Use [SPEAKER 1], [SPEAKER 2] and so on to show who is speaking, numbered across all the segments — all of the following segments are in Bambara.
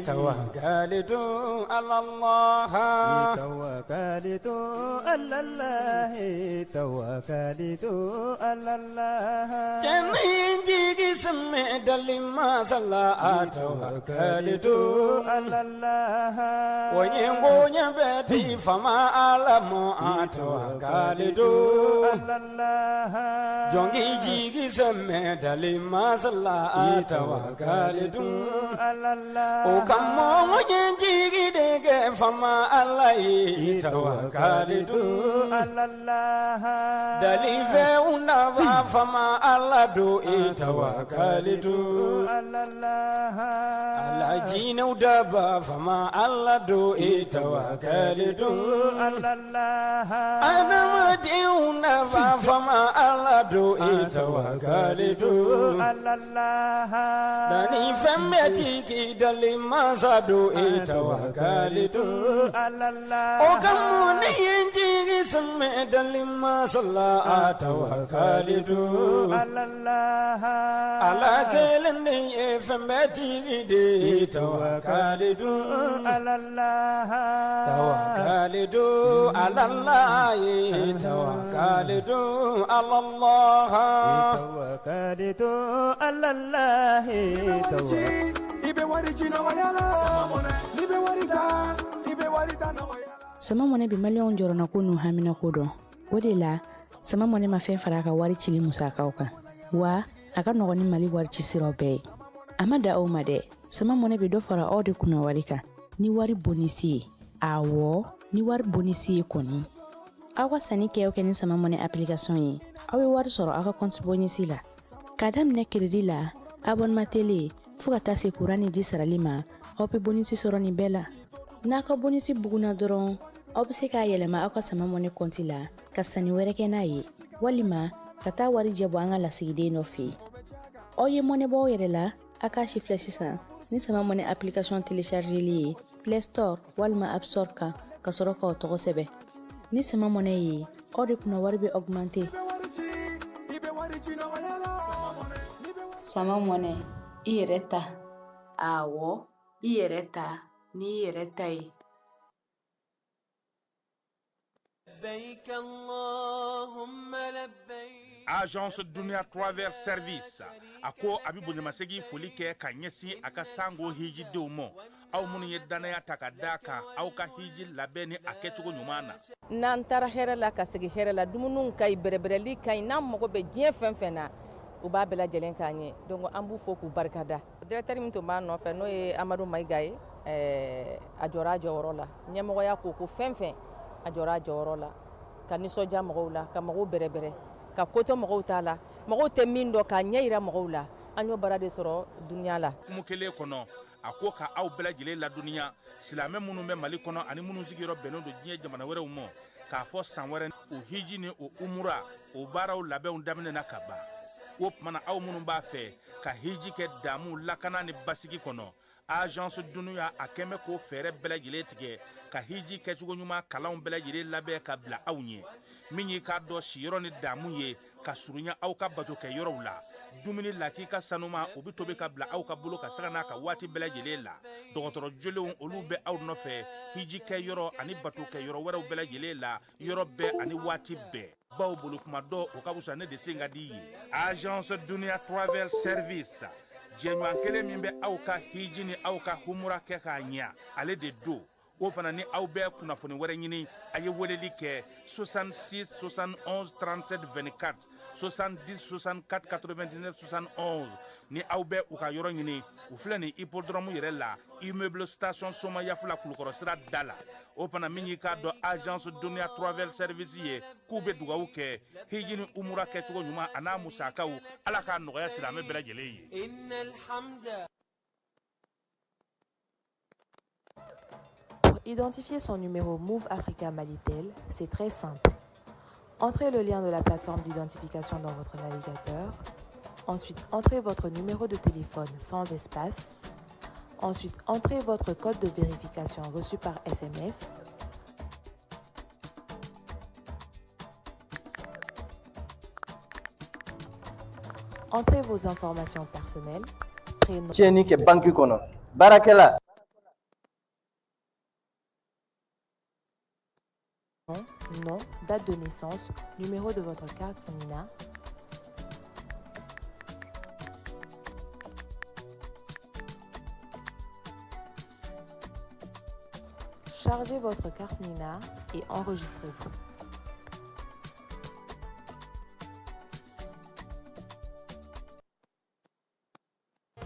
[SPEAKER 1] Tawakalitu ala Allah, tawakalitu ala Allah, tawakalitu ala Allah. Cɛ ni jigi sɛmɛ dali masa la, tawakalitu ala Allah. O ye bonya bɛ di fama Ala ma, tawakalitu ala Allah. Jɔn k'i jigi sɛmɛ dali masa la, tawakalitu ala Allah. O ka mɔgɔ ye jigi de kɛ fama Ala ye, tawakalitu ala Allah. Dalifɛnw nafa fama Ala don, tawakalitu ala Allah. Ala jinɛw daba fama Ala don, tawakalitu ala Allah. Adamadenw nafa fama Ala don, tawakalitu ala Allah. Dani fɛn bɛɛ tigi dali masa don, tawakalitu ala Allah. O ka mun ne ye jigi sɛmɛ dali masa la, tawakalitu ala Allah. Ala kelen de ye fɛn bɛɛ tigi de ye, tawakalitu ala Allah. Tawakalitu ala Allah ye, tawakalitu ala Allah, tawakalitu ala Allah.
[SPEAKER 2] I bɛ wari ci nɔgɔya la, n'i bɛ wari ta, i bɛ wari ta nɔgɔya la.
[SPEAKER 3] Sama Mɔnɛ bɛ Maliyɛnw jɔrɔnako n'u haminako dɔn. O de la, Sama Mɔnɛ ma fɛn fara a ka wari cili musakaw kan, wa a ka nɔgɔn ni Mali wari ci siraw bɛɛ ye. A ma da aw ma dɛ, Sama Mɔnɛ bɛ dɔ fara aw de kunna wari kan ni wari bonisi ye. Awɔ, ni wari bonisi ye kɔni, aw ka sanni kɛ o kɛ ni Sama Mɔnɛ application ye, aw bɛ wari sɔrɔ aw ka compte bonisi la, k'a daminɛ crédit la, abonnement télé, fo ka taa se kuran ni ji sarali ma. Aw bɛ bonisi sɔrɔ nin bɛɛ la. N'a ka bonisi bugunna dɔrɔn, aw bɛ se k'a yɛlɛma aw ka Sama Mɔnɛ kɔnti la ka sanni wɛrɛ kɛ n'a ye, walima ka taa wari jɛ bɔ an ka lasigiden dɔ fɛ yen. Aw ye mɔnɛ bɔ aw yɛrɛ la, a k'a si filɛ sisan ni Sama Mɔnɛ application téléchargeli ye Play Store walima App Store kan, ka sɔrɔ k'aw tɔgɔ sɛbɛn. Ni Sama Mɔnɛ ye, aw de kunna wari bɛ augmenter.
[SPEAKER 2] I bɛ wari ci nɔgɔya la.
[SPEAKER 4] Sama Mɔnɛ, i yɛrɛ ta. Awɔ, i yɛrɛ ta n'i yɛrɛ ta ye.
[SPEAKER 5] لبيك اللهم لبيك.
[SPEAKER 6] Agence Dunia Travel Service a ko a bɛ bonyamasegin foli kɛ ka ɲɛsin a ka sango hijidenw ma, aw minnu ye dannaya ta ka da kan aw ka hiji labɛn ni a kɛcogo ɲuman na.
[SPEAKER 7] N'an taara hɛrɛ la ka segin hɛrɛ la, dumuniw ka ɲi, bɛrɛbɛrɛli ka ɲi. N'an mago bɛ diɲɛ fɛn fɛn na, u b'a bɛɛ lajɛlen k'an ye. Donc an b'u fo k'u barikada. Directeur min tun b'a nɔfɛ, n'o ye Amadu Mayiga ye, a jɔra a jɔyɔrɔ la. Ɲɛmɔgɔya ko ko fɛn fɛn, a jɔra a jɔyɔrɔ la ka nisɔndiya mɔgɔw la, ka mɔgɔw bɛrɛbɛrɛ, ka kotɔ mɔgɔw t'a la, mɔgɔw tɛ min dɔn, k'a ɲɛ yira mɔgɔw la. An y'o baara de sɔrɔ dunuya la.
[SPEAKER 6] Kumu kelen kɔnɔ, a ko ka aw bɛɛ lajɛlen ladɔnniya, silamɛ minnu bɛ Mali kɔnɔ ani minnu sigiyɔrɔ bɛnnen don diɲɛ jamana wɛrɛw ma, k'a fɔ san wɛrɛ o hiji ni o umura o baaraw labɛnw daminɛna ka ban. O tuma na, aw minnu b'a fɛ ka hiji kɛ damu, lakana ni basigi kɔnɔ, Agence Dunuya a kɛn bɛ k'o fɛɛrɛ bɛɛ lajɛlen tigɛ ka hiji kɛcogo ɲuman kalanw bɛɛ lajɛlen labɛn ka bila aw ɲɛ. Min y'i k'a dɔn siyɔrɔ ni damu ye ka surunya aw ka bato kɛ yɔrɔw la, dumuni lakika sanuma, o bɛ tobi ka bila aw ka bolo ka sanga n'a ka waati bɛɛ lajɛlen la. Dɔgɔtɔrɔ jolenw, olu bɛ aw nɔfɛ hiji kɛ yɔrɔ ani bato kɛ yɔrɔ wɛrɛw bɛɛ lajɛlen la, yɔrɔ bɛɛ ani waati bɛɛ, baw bolo kuma dɔ o ka fisa ne de sen ka di ye. Agence Dunia Travel Service, jɛɲɔgɔn kelen min bɛ aw ka hiji ni aw ka humura kɛ k'a ɲɛ, ale de don. O fana ni aw bɛ kunnafoni wɛrɛ ɲini, a ye weleli kɛ 66 71 37 24, 70 64 99 71. Ni aw bɛ u ka yɔrɔ ɲini, u filɛ nin hippodrome yɛrɛ la, immeuble Station Somayafula, Kulukɔrɔ sira da la. O fana, min y'i k'a dɔn Agence Dunia Travel Service ye, k'u bɛ dugawu kɛ hiji ni umura kɛcogo ɲuman a n'a musakaw, Ala k'a nɔgɔya silamɛ bɛɛ lajɛlen ye.
[SPEAKER 5] إن الحمد
[SPEAKER 8] Pour identifier son numéro Moov Africa Malitel, c'est très simple. Entrez le lien de la plateforme d'identification dans votre navigateur. Ensuite, entrez votre numéro de téléphone sans espace. Ensuite, entrez votre code de vérification reçu par SMS. Entrez vos informations personnelles, prénom,
[SPEAKER 9] Tiɲɛni kɛ banki kɔnɔ, baarakɛla.
[SPEAKER 8] Nom, date de naissance, numéro de votre carte NINA. Chargez votre carte NINA et enregistrez-vous.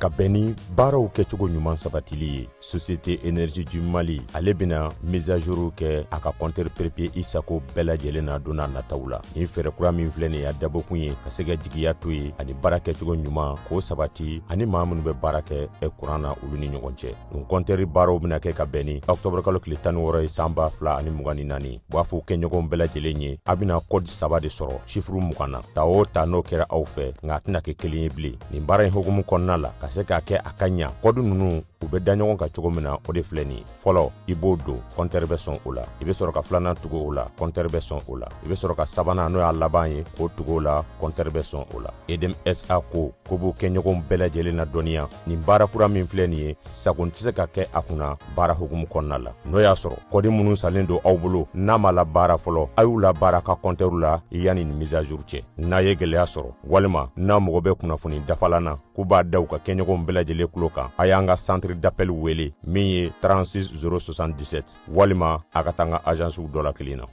[SPEAKER 9] Ka bɛn ni baaraw kɛcogo ɲuman sabatili ye, Société Énergie du Mali, ale bɛna mise à jour kɛ a ka compteur prépayé i sago bɛɛ lajɛlen na don n'a nataw la. Nin fɛɛrɛ kura min filɛ nin ye, a dabɔkun ye ka se ka jigiya to ye ani baara kɛcogo ɲuman k'o sabati ani maa minnu bɛ baara kɛ kuran na, olu ni ɲɔgɔn cɛ. Nin compteur baaraw bɛna kɛ ka bɛn ni octobre kalo tile 16 ye, san 2024. U b'a fɔ kɛɲɔgɔnw bɛɛ lajɛlen ye, a bɛna code saba de sɔrɔ chiffre 20 na. Ta o ta, n'o kɛra aw fɛ, nka a tɛna kɛ kelen ye bilen. Nin baara in hukumu kɔnɔna la, ka se k'a kɛ a ka ɲa, code ninnu u bɛ da ɲɔgɔn kan cogo min na, o de filɛ nin ye. Fɔlɔ, i b'o don, compteur bɛ sɔn o la. I bɛ sɔrɔ ka filanan tugu o la, compteur bɛ sɔn o la. I bɛ sɔrɔ ka sabanan, n'o y'a laban ye, k'o tugu o la, compteur bɛ sɔn o la. EDM SA ko b'u kɛɲɔgɔnw bɛɛ lajɛlen na dɔnniya, nin baara kura min filɛ nin ye, sagon tɛ se ka kɛ a kunna baara hukumu kɔnɔna la. N'o y'a sɔrɔ code minnu salen don aw bolo, n'a ma la baara fɔlɔ, a y'u la baara ka compteur la yanni nin mise à jour cɛ. N'a ye gɛlɛya sɔrɔ walima n'a mago bɛ kunnafoni dafalan na, k'u b'a da u ka kɛɲɔgɔnw bɛɛ lajɛlen tulo kan, a y'an ka centre d'appel wele min ye 36 077, walima a ka taa an ka agencew dɔ la kelen na.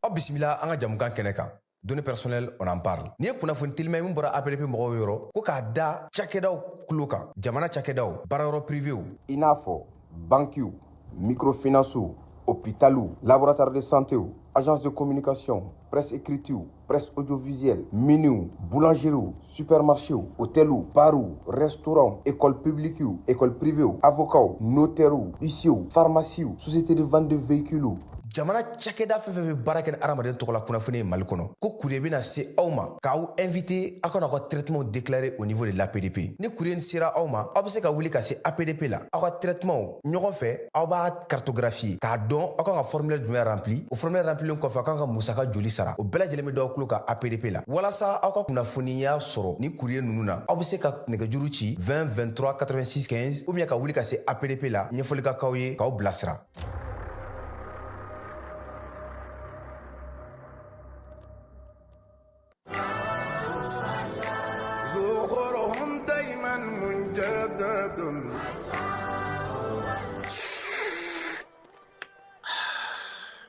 [SPEAKER 10] Aw bisimila an ka jamukan kɛnɛ kan, Données personnelles, on en parle. N'i ye kunnafoni telima min bɔra APDP mɔgɔw yɔrɔ ko k'a da cakɛdaw tulo kan, jamana cakɛdaw, baarayɔrɔ privéw,
[SPEAKER 11] i n'a fɔ bankiw, microfinancew, hôpitaliw, laboratoire de santéw, agence de communication, presse écritew, presse audiovisuelle, miniw, boulangeriew, supermarchéw, hôteliw, barw, restaurant, école publiquew, école privéw, avocats, notairew, huissiers, pharmacies, société de vente de véhicules.
[SPEAKER 10] Jamana cakɛda fɛn fɛn bɛ baara kɛ ni hadamaden tɔgɔ la kunnafoni ye Mali kɔnɔ, ko courrier bɛna se aw ma k'aw invité aw ka n'aw ka traitement déclarer au niveau de l'APDP. Ni courrier sera aw ma, aw bɛ se ka wuli ka se APDP la, aw ka traitement ɲɔgɔn fɛ, aw b'a cartographier k'a dɔn aw kan ka formulaire jumɛn rempli. O formulaire remplilen kɔfɛ, aw kan ka musaka joli sara, o bɛɛ lajɛlen bɛ d'aw tulo kan APDP la. Walasa aw ka kunnafoniya sɔrɔ ni courrier ninnu na, aw bɛ se ka nɛgɛjuru ci 20 23 86 15 ou bien ka wuli ka se APDP la, ɲɛfɔli ka k'aw ye k'aw bilasira.
[SPEAKER 2] زخرهم دايما مجدد.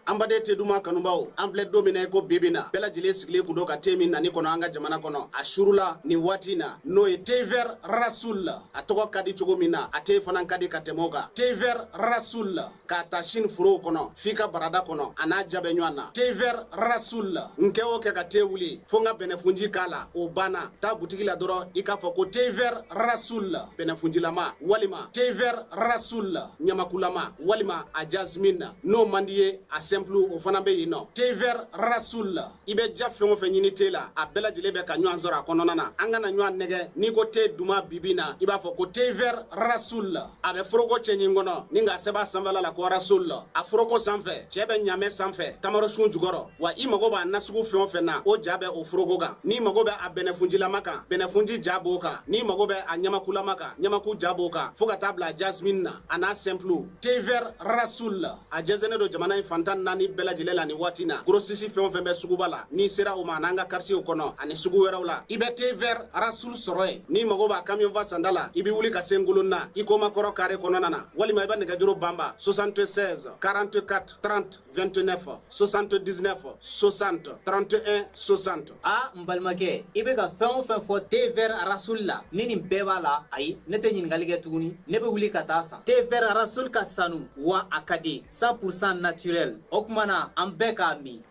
[SPEAKER 12] An baden te duman kanubaw, an filɛ don min na i ko bibi na, bɛɛ lajɛlen sigilen kun don ka te min nani kɔnɔ an ka jamana kɔnɔ a surula nin waati na, n'o ye thé vert Rasoul. A tɔgɔ ka di cogo min na, a te fana ka di ka tɛmɛ o kan. Thé vert Rasoul, k'a ta sini forow kɔnɔ f'i ka barada kɔnɔ, a n'a ja bɛ ɲɔgɔn na. Thé vert Rasoul, n kɛ o kɛ ka te wuli fo n ka bɛnɛfunji k'a la, o banna. Taa butigi la dɔrɔn, i k'a fɔ ko thé vert Rasoul bɛnɛfunjilama, walima thé vert Rasoul ɲamakulama, walima a jasmine. N'o man di ye, a simple, o fana bɛ yen nɔ. Thé vert Rasoul, i bɛ ja fɛn o fɛn ɲini te la, a bɛɛ lajɛlen bɛ ka ɲɔgɔn sɔrɔ a kɔnɔna na. An kana ɲɔgɔn nɛgɛ, n'i ko te duman bibi na, i b'a fɔ ko thé vert Rasoul. A bɛ foroko cɛɲi kɔnɔ ni k'a sɛbɛn a sanfɛla la ko Rasoul. A foroko sanfɛ, cɛ bɛ ɲamɛ sanfɛ tamaro sun jukɔrɔ. Wa i mago b'a nasugu fɛn o fɛn na, o ja bɛ o foroko kan. N'i mago bɛ a bɛnɛfunjilama kan, bɛnɛfunji ja b'o kan. N'i mago bɛ a ɲamakulama kan, ɲamaku ja b'o kan, fo ka taa bila jasmine na, a n'a simple. Thé vert Rasoul, a jɛnsɛnnen don jamana in fantan naani bɛɛ lajɛlen la nin waati na. Grossiste fɛn o fɛn bɛ suguba la, n'i sera o ma, n'an ka quartier kɔnɔ ani sugu wɛrɛw la, i bɛ thé vert Rasoul sɔrɔ yen. N'i mago b'a camion fa sanda la, i bɛ wuli ka se Ngolon na, i ko makɔrɔ carré kɔnɔna na, walima i bɛ nɛgɛjuru banba 76 44 30 29, 79 60 31 60.
[SPEAKER 13] A n balimakɛ, i bɛ ka fɛn o fɛn fɔ thé vert Rasoul la, ni nin bɛɛ b'a la, ayi, ne tɛ ɲininkali kɛ tuguni, ne bɛ wuli ka taa san. Thé vert Rasoul ka sanu wa a ka di, 100% naturel. O tuma na an bɛɛ k'a min.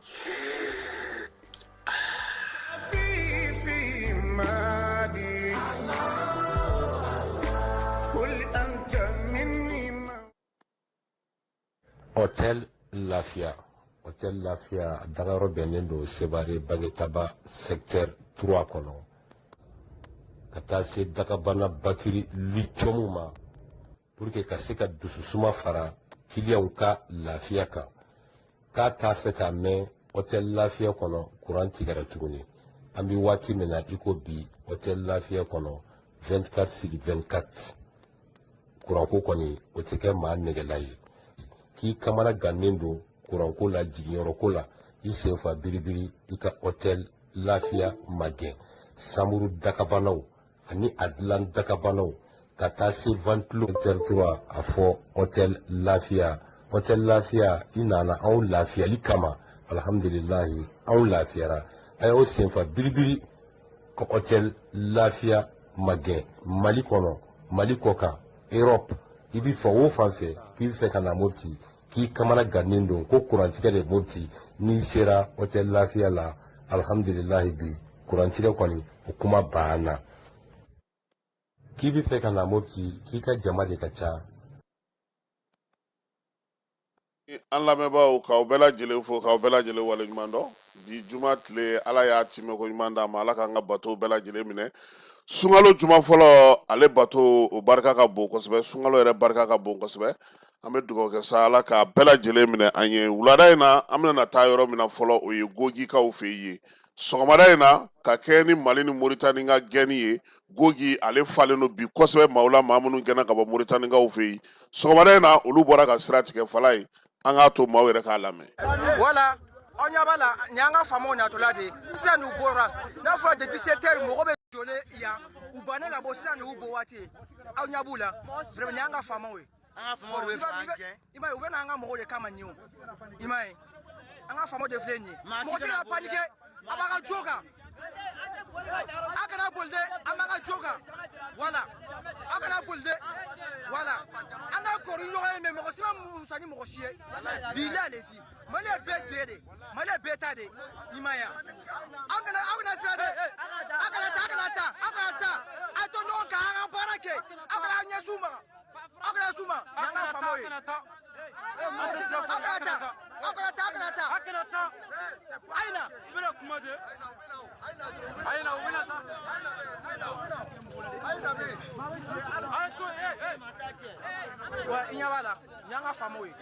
[SPEAKER 2] في في مادي قل أنت مني.
[SPEAKER 14] Hôtel Lafia. Hôtel Lafia dagayɔrɔ bɛnnen don Sebare Bangetaba secteur 3 kɔnɔ, ka taa se dagabana batiri lithium ma, pour que ka se ka dususuma fara kiliyanw ka lafiya kan. K'a t'a fɛ k'a mɛn. Hôtel Lafiya kɔnɔ kuran tigɛra tuguni. An bɛ waati min na i ko bi, Hôtel Lafiya kɔnɔ 24 sur 24 kuranko kɔni o tɛ kɛ maa nɛgɛla ye. K'i kamana gannen don kuranko la, jiginyɔrɔko la, i sen fa biribiri i ka Hôtel Lafiya magɛn. Samuru dakabanaw ani a dilan dakabanaw ka taa se ventilo 3 a fɔ Hôtel Lafiya. Hôtel Lafiya, i nana anw lafiyali kama, alhamdulilahi anw lafiyara. A y'aw senfa biribiri ka Hôtel Lafiya magɛn. Mali kɔnɔ, Mali kɔkan, Europe, i bɛ fan o fan fɛ k'i bɛ fɛ ka na Mopti, k'i kamana gannen don ko kurantigɛ de Mopti, n'i sera Hôtel Lafiya la, alhamdulilahi bi kurantigɛ kɔni o kuma banna. K'i bɛ fɛ ka na Mopti, k'i ka jama de ka ca.
[SPEAKER 15] An lamɛnbaaw, k'aw bɛɛ lajɛlen fo, k'aw bɛɛ lajɛlen waleɲuman dɔn. Bi juma tile, Ala y'a timɛ ko ɲuman d'an ma. Ala k'an ka bato bɛɛ lajɛlen minɛ. Sunkalo juma fɔlɔ, ale bato o barika ka bon kosɛbɛ. Sunkalo yɛrɛ barika ka bon kosɛbɛ. An bɛ dugawu kɛ sa, Ala k'a bɛɛ lajɛlen minɛ an ye. Wulada in na, an bɛna taa yɔrɔ min na fɔlɔ, o ye Gogikaw fɛ yen. Sɔgɔmada in na, ka kɛ ni Mali ni Moritani ka gɛnni ye, Gogi ale falen don bi kosɛbɛ maaw la, maa minnu gɛnna ka bɔ Moritanikaw fɛ yen. Sɔgɔmada in na, olu bɔra ka sira tigɛ fala ye. An k'a to maaw yɛrɛ k'a lamɛn.
[SPEAKER 16] Wala aw ɲɛ b'a la, nin y'an ka faamaw natɔla de ye sisan. N'u bɔra, n'a fɔra depuis 7 heures mɔgɔ bɛ jɔlen yan, u bannen ka bɔ sisan, nin y'u bɔ waati ye. Aw ɲɛ b'u la, vraiment, nin y'an ka faamaw ye. I m'a ye, u bɛ na an ka mɔgɔw de kama nin ye o. I m'a ye, an ka faamaw de filɛ nin ye. Mɔgɔ tɛ ka paniquer, a b'a ka jo kan, a kana boli dɛ, an b'a ka jo kan. Wala a kana boli dɛ, wala an ka kɔrɔ ɲɔgɔn ye, mais mɔgɔ si ma musa ni mɔgɔ si ye. Bilahi, allez-y, Mali ye bɛɛ jɛ de, Mali ye bɛɛ ta de. I m'a ye, an kana, aw kana siran dɛ, a kana taa, a kana taa, a kana taa, a to ɲɔgɔn kan, an ka baara kɛ, a kana ɲɛsin u ma, aw kana s'u ma. N'an ka faamaw ye, aw kana taa, aw kana taa, aw kana taa,
[SPEAKER 17] a kana taa.
[SPEAKER 16] A ye na.
[SPEAKER 17] U bɛna kuma de, a ye na, u bɛna sa, a ye to yen.
[SPEAKER 16] Wa i ɲɛ b'a la, nin y'an ka faamaw ye.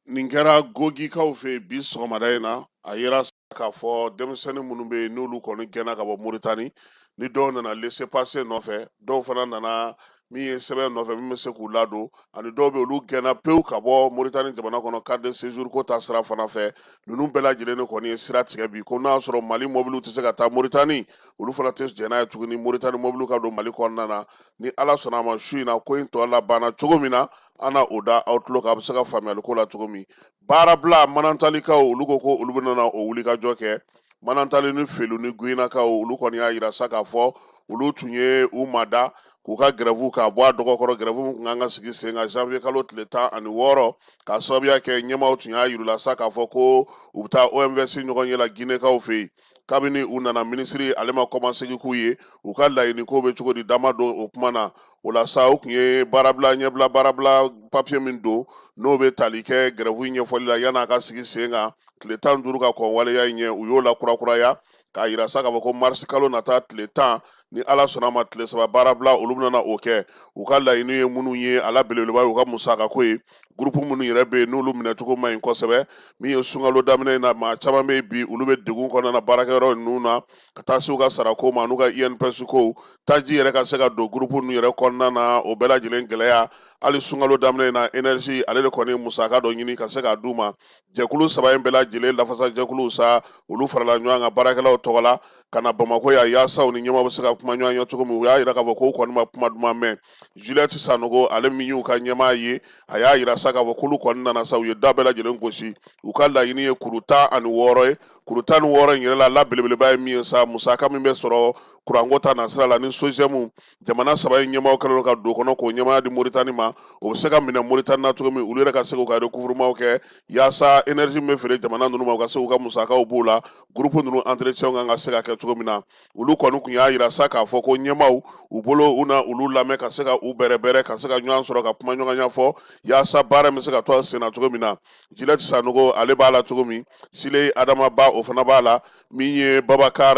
[SPEAKER 15] Nin kɛra Gogikaw fɛ yen bi sɔgɔmada in na. A yera k'a fɔ denmisɛnnin minnu bɛ yen, n'olu kɔni gɛnna ka bɔ Moritani, ni dɔw nana laissez-passer nɔfɛ, dɔw fana nana min ye sɛbɛn nɔfɛ min bɛ se k'u ladon, ani dɔw bɛ olu gɛnna pewu ka bɔ Moritani jamana kɔnɔ carte de séjour ko ta sira fana fɛ. Ninnu bɛɛ lajɛlen de kɔni ye sira tigɛ bi, ko n'a y'a sɔrɔ Mali mɔbiliw tɛ se ka taa Moritani, olu fana tɛ jɛn n'a ye tuguni Moritani mɔbiliw ka don Mali kɔnɔna na. Ni Ala sɔnna a ma, su in na, ko in tɔ labanna cogo min na, an na o da aw tulo kan, a bɛ se ka faamuyali ko la cogo min. Baarabila Manantalikaw, olu ko ko olu bɛna na o wulikajɔ kɛ. Manantali ni Felu ni Guyinakaw, olu kɔni y'a yira sa k'a fɔ olu tun ye u mada k'u ka grève k'a bɔ a dɔgɔkɔrɔ. Grève min tun kan ka sigi sen kan janvier kalo tile 16, k'a sababuya kɛ ɲɛmaaw tun y'a yir'u la sa k'a fɔ ko u bɛ taa OMVS ɲɔgɔn ye la Ginekaw fɛ yen. Kabini u nana, minisiri ale ma kɔmasegin k'u ye u ka laɲini ko bɛ cogo di, dama don o kuma na. O la sa, u tun ye baarabila ɲɛbila baarabila papiye min don, n'o bɛ tali kɛ grève ɲɛfɔli la yan'a ka sigi sen kan tile 15 ka kɔn waleya in ɲɛ, u y'o lakurakuraya k'a yira sa k'a fɔ ko marisi kalo nata tile 10, ni Ala sɔnna a ma, tile 3 baarabila, olu bɛna o kɛ. U ka laɲini ye minnu ye, a la belebeleba ye u ka musakako ye. Gurupu minnu yɛrɛ bɛ yen, n'olu minɛcogo man ɲi kosɛbɛ, min ye sunkalo daminɛ in na, maa caman bɛ yen bi, olu bɛ degun kɔnɔna na baarakɛyɔrɔ ninnu na, ka taa se u ka sarako ma, n'u ka INPS ko, taji yɛrɛ ka se ka don gurupu ninnu yɛrɛ kɔnɔna na, o bɛɛ lajɛlen gɛlɛya. Hali sunkalo daminɛ in na, énergie ale de kɔni ye musaka dɔ ɲini ka se k'a d'u ma. Jɛkulu saba in bɛɛ lajɛlen lafasajɛkuluw sa, olu farala ɲɔgɔn kan baarakɛlaw tɔgɔ la ka na Bamakɔ yan, yaasa u ni ɲɛmaaw bɛ se ka kuma ɲɔgɔn ye cogo min. U y'a yira k'a fɔ k'u kɔni ma kuma duman mɛn. Juliette Sanogo, ale min y'u ka ɲɛmaa ye, a y'a yira sa k'a fɔ k'olu kɔni nana sa, u ye da bɛɛ lajɛlen gosi. U ka laɲini ye kuru 16 ye. Kuru 16 in yɛrɛ la, la belebeleba ye min ye sa, musaka min bɛ sɔrɔ kuranko ta nasira la, ni SOGEM jamana saba in ɲɛmaaw kɛlen don ka don kɔnɔ k'o ɲɛmaaya di Moritani ma, o bɛ se ka minɛ Moritani na cogo min, olu yɛrɛ ka se k'u ka recouvrement kɛ, yaasa énergie min bɛ feere jamana ninnu ma, u ka se k'u ka musakaw b'o la, groupe ninnu entretien kan ka se ka kɛ cogo min na. Olu kɔni tun y'a yira sa k'a fɔ ko ɲɛmaaw u bolo, u na olu lamɛn ka se ka u bɛrɛbɛrɛ, ka se ka ɲɔgɔn sɔrɔ ka kuma ɲɔgɔnya fɔ, yaasa baara bɛ se ka to sen na cogo min na. Juliette Sanogo ale b'a la cogo min, Sile Adama Ba o fana b'a la, min ye Babakar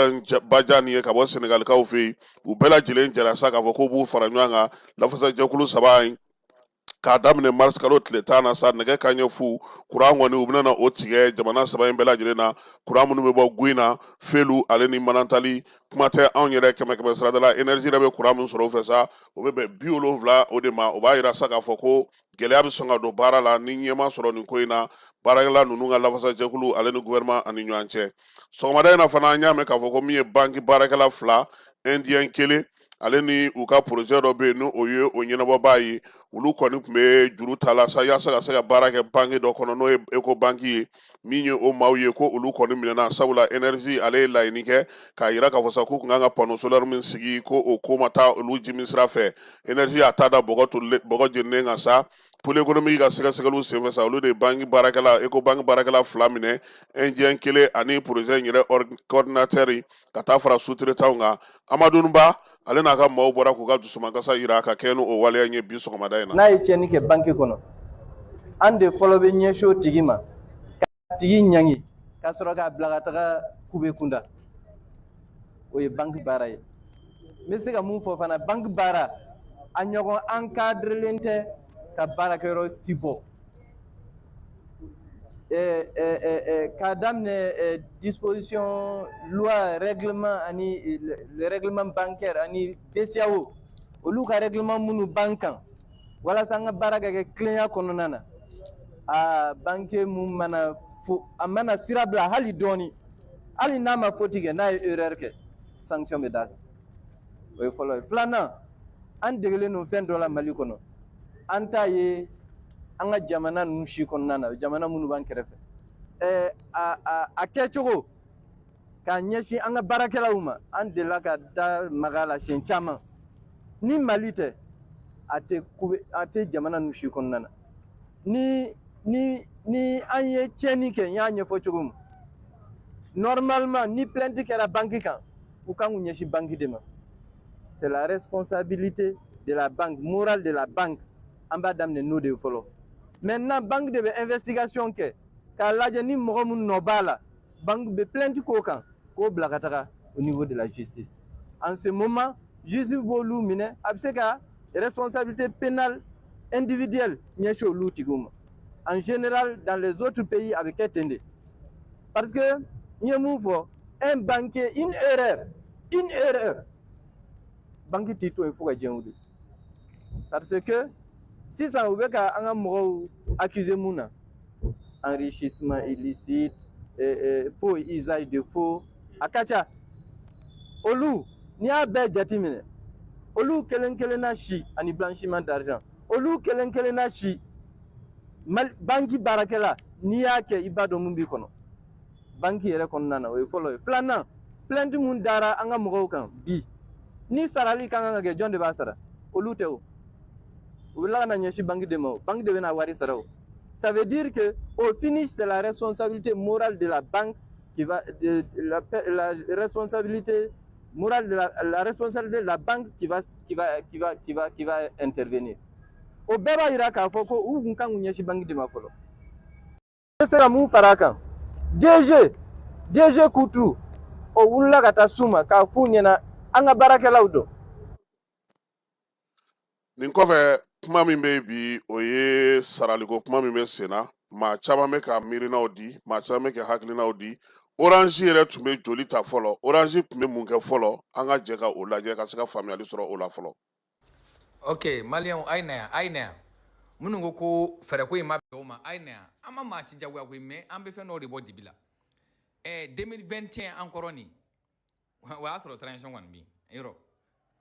[SPEAKER 15] Bajani ye ka bɔ Senegalikaw fɛ yen. U bɛɛ lajɛlen jɛra sa k'a fɔ k'u b'u fara ɲɔgɔn kan lafasajɛkulu saba in. K'a daminɛ mars kalo tile 10 na sa, nɛgɛ kanɲɛ 0, kuran kɔni u bɛna na o tigɛ jamana saba in bɛɛ lajɛlen na. Kuran minnu bɛ bɔ Gouina, Felu ale ni Manantali, kuma tɛ anw yɛrɛ kɛmɛ kɛmɛ sarada la, énergie yɛrɛ bɛ kuran min sɔrɔ o fɛ sa, o bɛ bɛn 70 o de ma. O b'a yira sa k'a fɔ ko gɛlɛya bɛ sɔn ka don baara la ni ɲɛ ma sɔrɔ nin ko in na, baarakɛla ninnu ka lafasajɛkulu ale ni gouvernement ani ɲɔgɔn cɛ. Sɔgɔmada in na fana, an y'a mɛn k'a fɔ ko min ye banki baarakɛla fila, indien kelen ale ni u ka projet dɔ bɛ yen, ni o ye o ɲɛnabɔbaa ye, olu kɔni tun bɛ juru ta la sa yaasa ka se ka baara kɛ banki dɔ kɔnɔ, n'o ye Ecobank ye. Min ye o maaw ye ko olu kɔni minɛna, sabula énergie ale ye laɲini kɛ k'a yira k'a fɔ sa k'u tun kan ka panneau solaire min sigi, ko o ko ma taa olu ji min sira fɛ. Énergie y'a ta da bɔgɔ tolilen, bɔgɔ jeninen kan sa. Pôle économique ka sɛgɛsɛgɛliw senfɛ sa, olu de ye banki baarakɛla, Ecobank baarakɛla fila minɛ, indien kelen ani projet in yɛrɛ coordinateur, ka taa fara sous-traitant kan. Amadou Ba ale n'a ka maaw bɔra k'u ka dusumakasa yira ka kɛ n'o waleya in ye bi sɔgɔmada in na.
[SPEAKER 18] N'a ye tiɲɛni kɛ banki kɔnɔ, an de fɔlɔ bɛ ɲɛsin o tigi ma k'a tigi ɲangi ka sɔrɔ k'a bila ka taga kube kunda. O ye banki baara ye. N bɛ se ka mun fɔ fana, banki baara a ɲɔgɔn encadrelen tɛ ka baarakɛyɔrɔ si bɔ. K'a daminɛ disposition, loi, règlement ani le règlement bancaire ani BCEAO, olu ka règlement minnu b'an kan walasa an ka baara ka kɛ tilenya kɔnɔna na, a banque mun mana fo a mana sira bila hali dɔɔni, hali n'a ma faute kɛ, n'a ye erreur kɛ, sanction bɛ d'a kan. O ye fɔlɔ ye. Filanan, an degelen don fɛn dɔ la Mali kɔnɔ, an t'a ye an ka jamana ninnu si kɔnɔna na, jamana minnu b'an kɛrɛfɛ. Ɛɛ a a a kɛcogo k'a ɲɛsin an ka baarakɛlaw ma, an delila ka da maga a la siɲɛ caman. Ni Mali tɛ, a tɛ kube, a tɛ jamana ninnu si kɔnɔna na. Ni an ye tiɲɛni kɛ, n y'a ɲɛfɔ cogo min, normalement ni plainte kɛra banque kan, u kan k'u ɲɛsin banque de ma. C'est la responsabilité de la banque, morale de la banque. An b'a daminɛ n'o de ye fɔlɔ. Maintenant, banque de bɛ investigation kɛ k'a lajɛ ni mɔgɔ min nɔ b'a la, banque bɛ plainte k'o kan k'o bila ka taga au niveau de la justice. En ce moment, justice b'olu minɛ, a bɛ se ka responsabilité pénale individuelle ɲɛsin olu tigiw ma. En général, dans les autres pays, a bɛ kɛ ten de, parce que n ye mun fɔ, un banquier, une erreur, une erreur, banque t'i to yen fo ka diɲɛ wuli. Parce que sisan u bɛ ka an ka mɔgɔw accuser mun na, enrichissement illicite, faux, usage de faux, a ka ca. Olu, n'i y'a bɛɛ jateminɛ, olu kelen kelenna si ani blanchiment d'argent, olu kelen kelenna si, banki baarakɛla, n'i y'a kɛ, i b'a dɔn mun b'i kɔnɔ banki yɛrɛ kɔnɔna na. O ye fɔlɔ ye. Filanan, plainte mun dara an ka mɔgɔw kan bi, ni sarali ka kan ka kɛ, jɔn de b'a sara? Olu tɛ o. U bɛ tila ka na ɲɛsin banki de ma. O banki de bɛna wari sara. O ça veut dire que au finish, c'est la responsabilité morale de la banque qui va de, la responsabilité morale de la responsabilité de la banque qui va intervenir. O bɛɛ b'a yira k'a fɔ ko u kun kan k'u ɲɛsin banki de ma fɔlɔ. N bɛ se ka mun fara a kan? DG Kutu, o wulila ka taa s'u ma k'a f'u ɲɛna an ka baarakɛlaw dɔn.
[SPEAKER 15] Nin kɔfɛ, kuma min bɛ bi, o ye saraliko kuma min bɛ sen na. Maa caman bɛ ka miirinaw di, maa caman bɛ ka hakilinaw di. Orange yɛrɛ tun bɛ joli ta fɔlɔ? Orange tun bɛ mun kɛ fɔlɔ? An ka jɛ ka o lajɛ ka se ka faamuyali sɔrɔ o la fɔlɔ.
[SPEAKER 19] Ok, maliyɛnw, a ye na yan, a ye na yan. Minnu ko ko fɛɛrɛko in ma bɛn o ma, a ye na yan. An ma maa ci jagoya koyi, mais an bɛ fɛn dɔw de bɔ dibi la. 2021 an kɔrɔ nin, o y'a sɔrɔ transition kɔni bɛ yen yɔrɔ.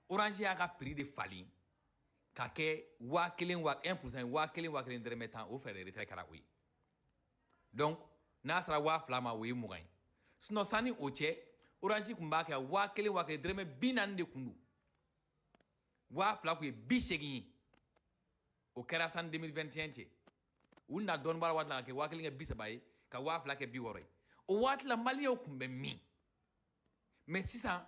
[SPEAKER 19] Orange y'a ka prix de falen ka kɛ 1000 wa 1% 1000 1000 dɔrɔmɛ 10. O fɛɛrɛ retrait kɛra o ye. Donc n'a sera 2000 ma, o ye 20 ye. Sinon sanni o cɛ, Orange tun b'a kɛ 1000 1000 dɔrɔmɛ 40 de kun don, 2000 kun ye 80 ye. O kɛra san 2021 cɛ. U na dɔɔni b'a la waati la ka kɛ 1000 kɛ 30 ye, ka 2000 kɛ 60 ye. O waati la, maliyɛnw kun bɛ min? Mais sisan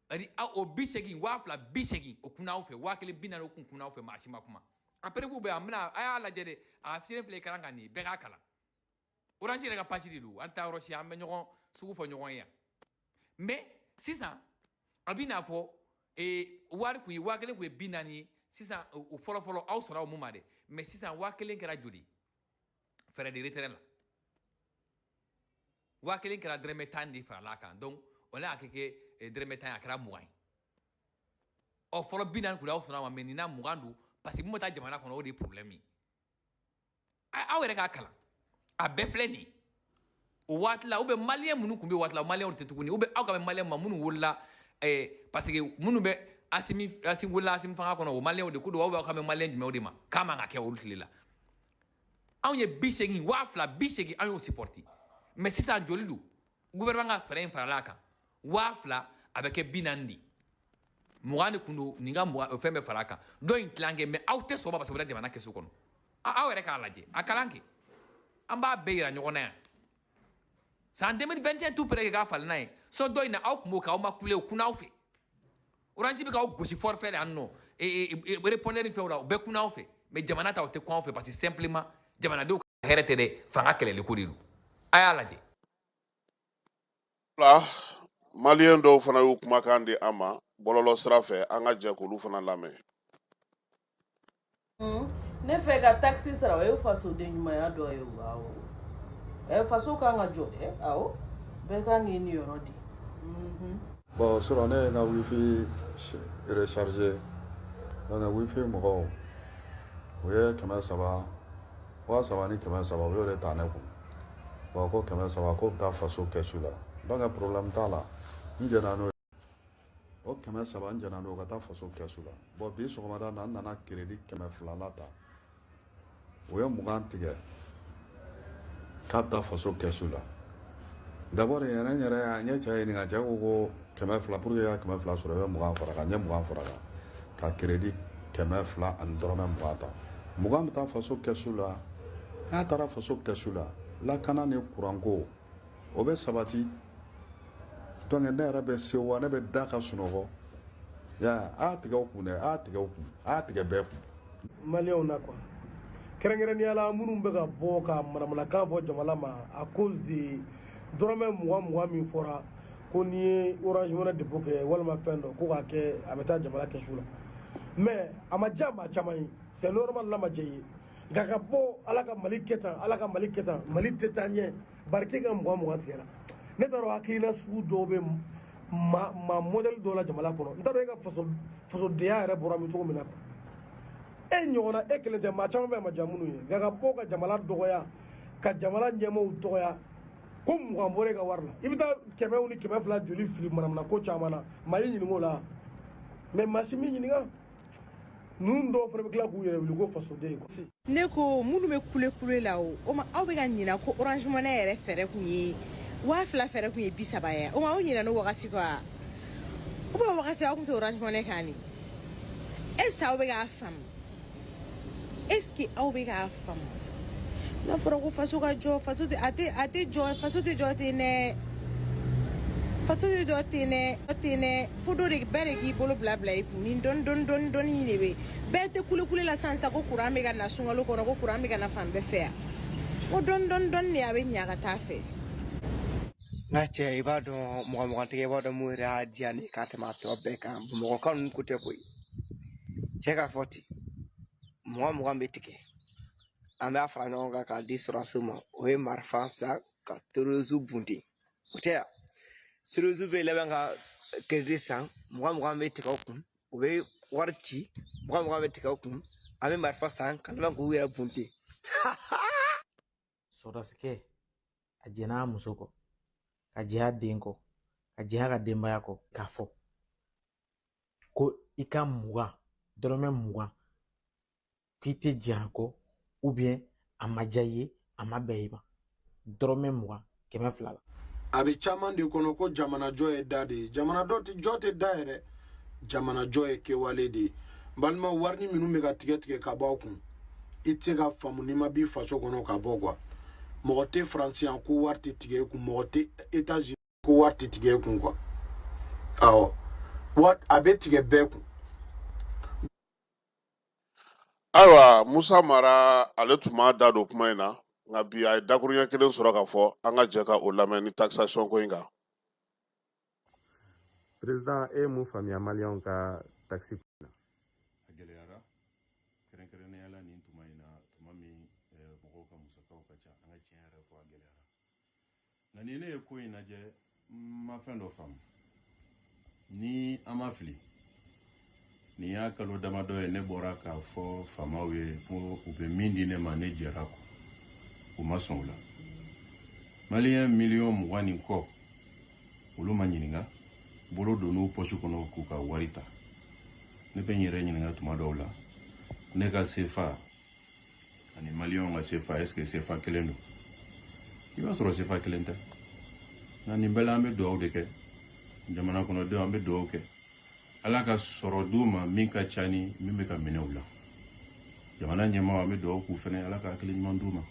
[SPEAKER 19] ani o 80, 2000 80, o kun n'aw fɛ, 1000 40, o kun kun n'aw fɛ, maa si ma kuma. A preuve bɛ yan, an bɛna a y'a lajɛ dɛ. A fiɲɛ filɛ écran kan nin ye, bɛɛ k'a kalan. Orange yɛrɛ ka page de don. An tɛ taa yɔrɔ si, an bɛ ɲɔgɔn sugu fɔ ɲɔgɔn ye yan. Mais sisan a bɛ n'a fɔ wari kun ye 1000 kun ye 40 ye. Sisan, o fɔlɔ fɔlɔ, aw sɔnna o mun ma dɛ? Mais sisan, 1000 kɛra joli? Frais de retrait la, 1000 kɛra dɔrɔmɛ 10 de farala a kan. Donc o la, a kɛ dɔrɔmɛ 10 ye, a kɛra 20 ye. Ɔ, fɔlɔ 40 kun, aw sɔnna a ma, mais nin na 20 don, parce que mun bɛ taa jamana kɔnɔ, o de ye problème ye. Aw yɛrɛ k'a kalan, a bɛɛ filɛ nin ye. O waati la, ou bien maliyɛn minnu tun bɛ waati la, maliyɛnw tɛ tuguni, ou bien aw ka bɛ maliyɛn ma minnu wolola, parce que minnu bɛ Asimi, Asimi wolola Asimi fanga kɔnɔ, o maliyɛnw de ko don. Aw ka bɛ maliyɛn jumɛnw de ma k'a man ka kɛ olu tile la? Anw ye 80, 2080, an y'o supporter. Mais sisan, joli don? Gouvernement ka fɛɛrɛ in farala a kan, 2000, a bɛ kɛ 40 de, 20 de kun don. Nin ka 20 fɛn bɛɛ fara a kan, dɔ in tilan kɛ. Mais aw tɛ sɔn o ma, parce que o bɛ taa jamana kɛsu kɔnɔ. Aw yɛrɛ k'a lajɛ, a kalan kɛ, an b'a bɛɛ yira ɲɔgɔn na yan. San 2021, tout près k'a falen n'a ye so dɔ in na, aw tun b'o kɛ, aw ma kule, o kunna aw fɛ. Orange bɛ k'aw gosi forfait la yan nɔ, répondeur ni fɛnw la, o bɛɛ kunna aw fɛ. Mais jamana ta, o tɛ kun aw fɛ, parce que simplement jamanadenw ka hɛrɛ tɛ dɛ, fanga kɛlɛli ko de don. A y'a lajɛ.
[SPEAKER 15] La maliyɛn dɔw fana y'u kumakan di an ma bɔlɔlɔ sira fɛ, an ka jɛ k'olu fana lamɛn.
[SPEAKER 20] Ne fɛ ka taxe sara, o ye fasoden ɲumanya dɔ ye o. Awɔ, ɛ, faso kan ka jɔ dɛ. Awɔ, bɛɛ kan k'i niyɔrɔ di.
[SPEAKER 21] Bon, sɔrɔ ne ye n ka wifi recharger. Donc wifi mɔgɔw, u ye 300, 3300, u y'o de ta ne kun. Bon, ko 300 k'o bɛ taa faso kɛsu la. Donc problème t'a la, n jɛnna n'o ye. O 300, n jɛnna n'o ka taa faso kɛsu la. Bon, bi sɔgɔmada na, n nana crédit 200 la ta, u ye 20 tigɛ k'a bɛ taa faso kɛsu la. D'abord yɛrɛ, n yɛrɛ n ye cɛ ɲininka, cɛ ko ko 200, pour que i ka 200 sɔrɔ, i bɛ 20 fara kan. N ye 20 fara kan ka crédit 200 ani dɔrɔmɛ 20 ta. 20 bɛ taa faso kɛsu la. N'a taara faso kɛsu la, lakana ni kuranko, o bɛ sabati. Donc ne yɛrɛ bɛ se wa, ne bɛ da ka sunɔgɔ ya. A y'a tigɛ o kun dɛ, a y'a tigɛ o kun, a y'a tigɛ bɛɛ kun.
[SPEAKER 22] Maliyɛnw na quoi, kɛrɛnkɛrɛnnenya la minnu bɛ ka bɔ ka manamanakan fɔ jamana ma à cause de dɔrɔmɛ 20 20 min fɔra ko n'i ye Orange Money dépôt kɛ walima fɛn dɔ ko k'a kɛ, a bɛ taa jamana kɛsu la. Mais a ma diya maa caman ye, c'est normal n'a ma diya i ye. Nka ka bɔ ala ka Mali kɛ tan, ala ka Mali kɛ tan, Mali tɛ taa ɲɛ, bari k'e ka 20 20 tigɛra. Ne t'a dɔn, hakilina sugu dɔw bɛ maa maa modèle dɔw la jamana kɔnɔ. N t'a dɔn e ka faso fasodenya yɛrɛ bɔra min cogo min na quoi. E ɲɔgɔnna, e kelen tɛ, maa caman bɛ a ma diya minnu ye. Nka ka bɔ ka jamana dɔgɔya, ka jamana ɲɛmaaw dɔgɔya ko 20 bɔra e ka wari la, i bɛ taa kɛmɛw ni 200 joli fili manamana ko caman na, maa y'i ɲininka o la? Mais maa si m'i ɲininka. Ninnu dɔw fana bɛ tila k'u yɛrɛ wuli ko fasoden quoi.
[SPEAKER 23] Ne ko minnu bɛ kule kule la, o ma, aw bɛ ka ɲina ko Orange Money yɛrɛ fɛɛrɛ kun ye 2000, fɛɛrɛ kun ye 30 ye. O ma, aw ɲinɛ n'o wagati kɔ wa? Ou bien wagati aw kun tɛ Orange Money kan ni? Est ce que aw bɛ k'a faamu? Est ce que aw bɛ k'a faamu? N'a fɔra ko faso ka jɔ, faso tɛ, a tɛ, a tɛ jɔ, faso tɛ jɔ ten dɛ, faso tɛ jɔ ten dɛ, ten dɛ. Fo dɔ de, bɛɛ de k'i bolo bila bila i kun. Nin dɔɔni dɔɔni dɔɔni dɔɔni de bɛ. Bɛɛ tɛ kule kule la sisan sisan ko kuran bɛ ka na sunkalo kɔnɔ, ko kuran bɛ ka na fan bɛɛ fɛ yan. Ko dɔɔni dɔɔni dɔɔni de, a bɛ ɲa ka taa fɛ.
[SPEAKER 24] N ka cɛ, i b'a dɔn, mɔgɔ mɔgɔ tigɛ, i b'a dɔn mun yɛrɛ y'a diya ne ka tɛmɛ a tɔ bɛɛ kan? Bamakɔkaw ninnu ko tɛ koyi. Cɛ k'a fɔ ten, 20 20 bɛ tigɛ, an b'a fara ɲɔgɔn kan k'a di sɔrɔdasiw ma. O ye marifa san ka terrorisme bunte, o tɛ yan. Terrorisme bɛ laban ka crédit san, 20 20 bɛ tigɛ o kun, u bɛ wari ci, 20 20 bɛ tigɛ o kun, an bɛ marifa san ka laban k'u yɛrɛ bunte.
[SPEAKER 25] Sɔrɔdasikɛ, a jɛn'a a muso kɔ, ka jɛ a den kɔ, ka jɛ a ka denbaya kɔ, k'a fɔ ko i ka 20, dɔrɔmɛ 20, k'i tɛ jɛn a kɔ, ou bien a ma diya i ye, a ma bɛn i ma, dɔrɔmɛ 20 200 la.
[SPEAKER 26] A bɛ caman de kɔnɔ ko jamanajɔ ye da de ye. Jamanajɔ tɛ, jɔ tɛ da yɛrɛ, jamanajɔ ye kɛwale de ye. N balimaw, warini minnu bɛ ka tigɛ tigɛ ka bɔ aw kun, i tɛ se ka faamu n'i ma b'i faso kɔnɔ ka bɔ quoi. Mɔgɔ tɛ Faransi yan ko wari tɛ tigɛ e kun, mɔgɔ tɛ États-Unis ko wari tɛ tigɛ e kun quoi. Awɔ, a bɛ tigɛ bɛɛ kun.
[SPEAKER 15] Ayiwa, Musa Mara, ale tun m'a da don kuma in na, nka bi a ye dakuruɲɛ kelen sɔrɔ k'a fɔ, an ka jɛ ka o lamɛn ni taxation ko in kan.
[SPEAKER 27] Président, e ye mun faamuya maliyɛnw ka taxe na?
[SPEAKER 28] A gɛlɛyara.
[SPEAKER 1] Kɛrɛnkɛrɛnnenya la nin tuma in na, tuma min mɔgɔw ka musakaw ka ca, an ka tiɲɛ yɛrɛ fɔ, a gɛlɛyara. Nka ni ne ye ko in lajɛ, n ma fɛn dɔ faamu. Ni an ma fili, nin y'a kalo damadɔ ye ne bɔra k'a fɔ faamaw ye ko u bɛ min di ne ma, ne jɛra kɔ, u ma sɔn o la. Maliyɛn miliyɔn 20 ni kɔ, olu ma ɲininka, bolo donn'u pɔsi kɔnɔ k'u ka wari ta. Ne bɛ n yɛrɛ ɲininka tuma dɔw la, ne ka sefa ani maliyɛnw ka sefa, est ce que sefa kelen don? I b'a sɔrɔ sefa kelen tɛ. Nka nin bɛɛ la, an bɛ dugawu de kɛ jamana kɔnɔdenw, an bɛ dugawu kɛ Ala ka sɔrɔ d'u ma min ka ca ni min bɛ ka minɛ u la. Jamana ɲɛmaaw, an bɛ dugawu k'u fɛnɛ, Ala ka hakili ɲuman d'u ma.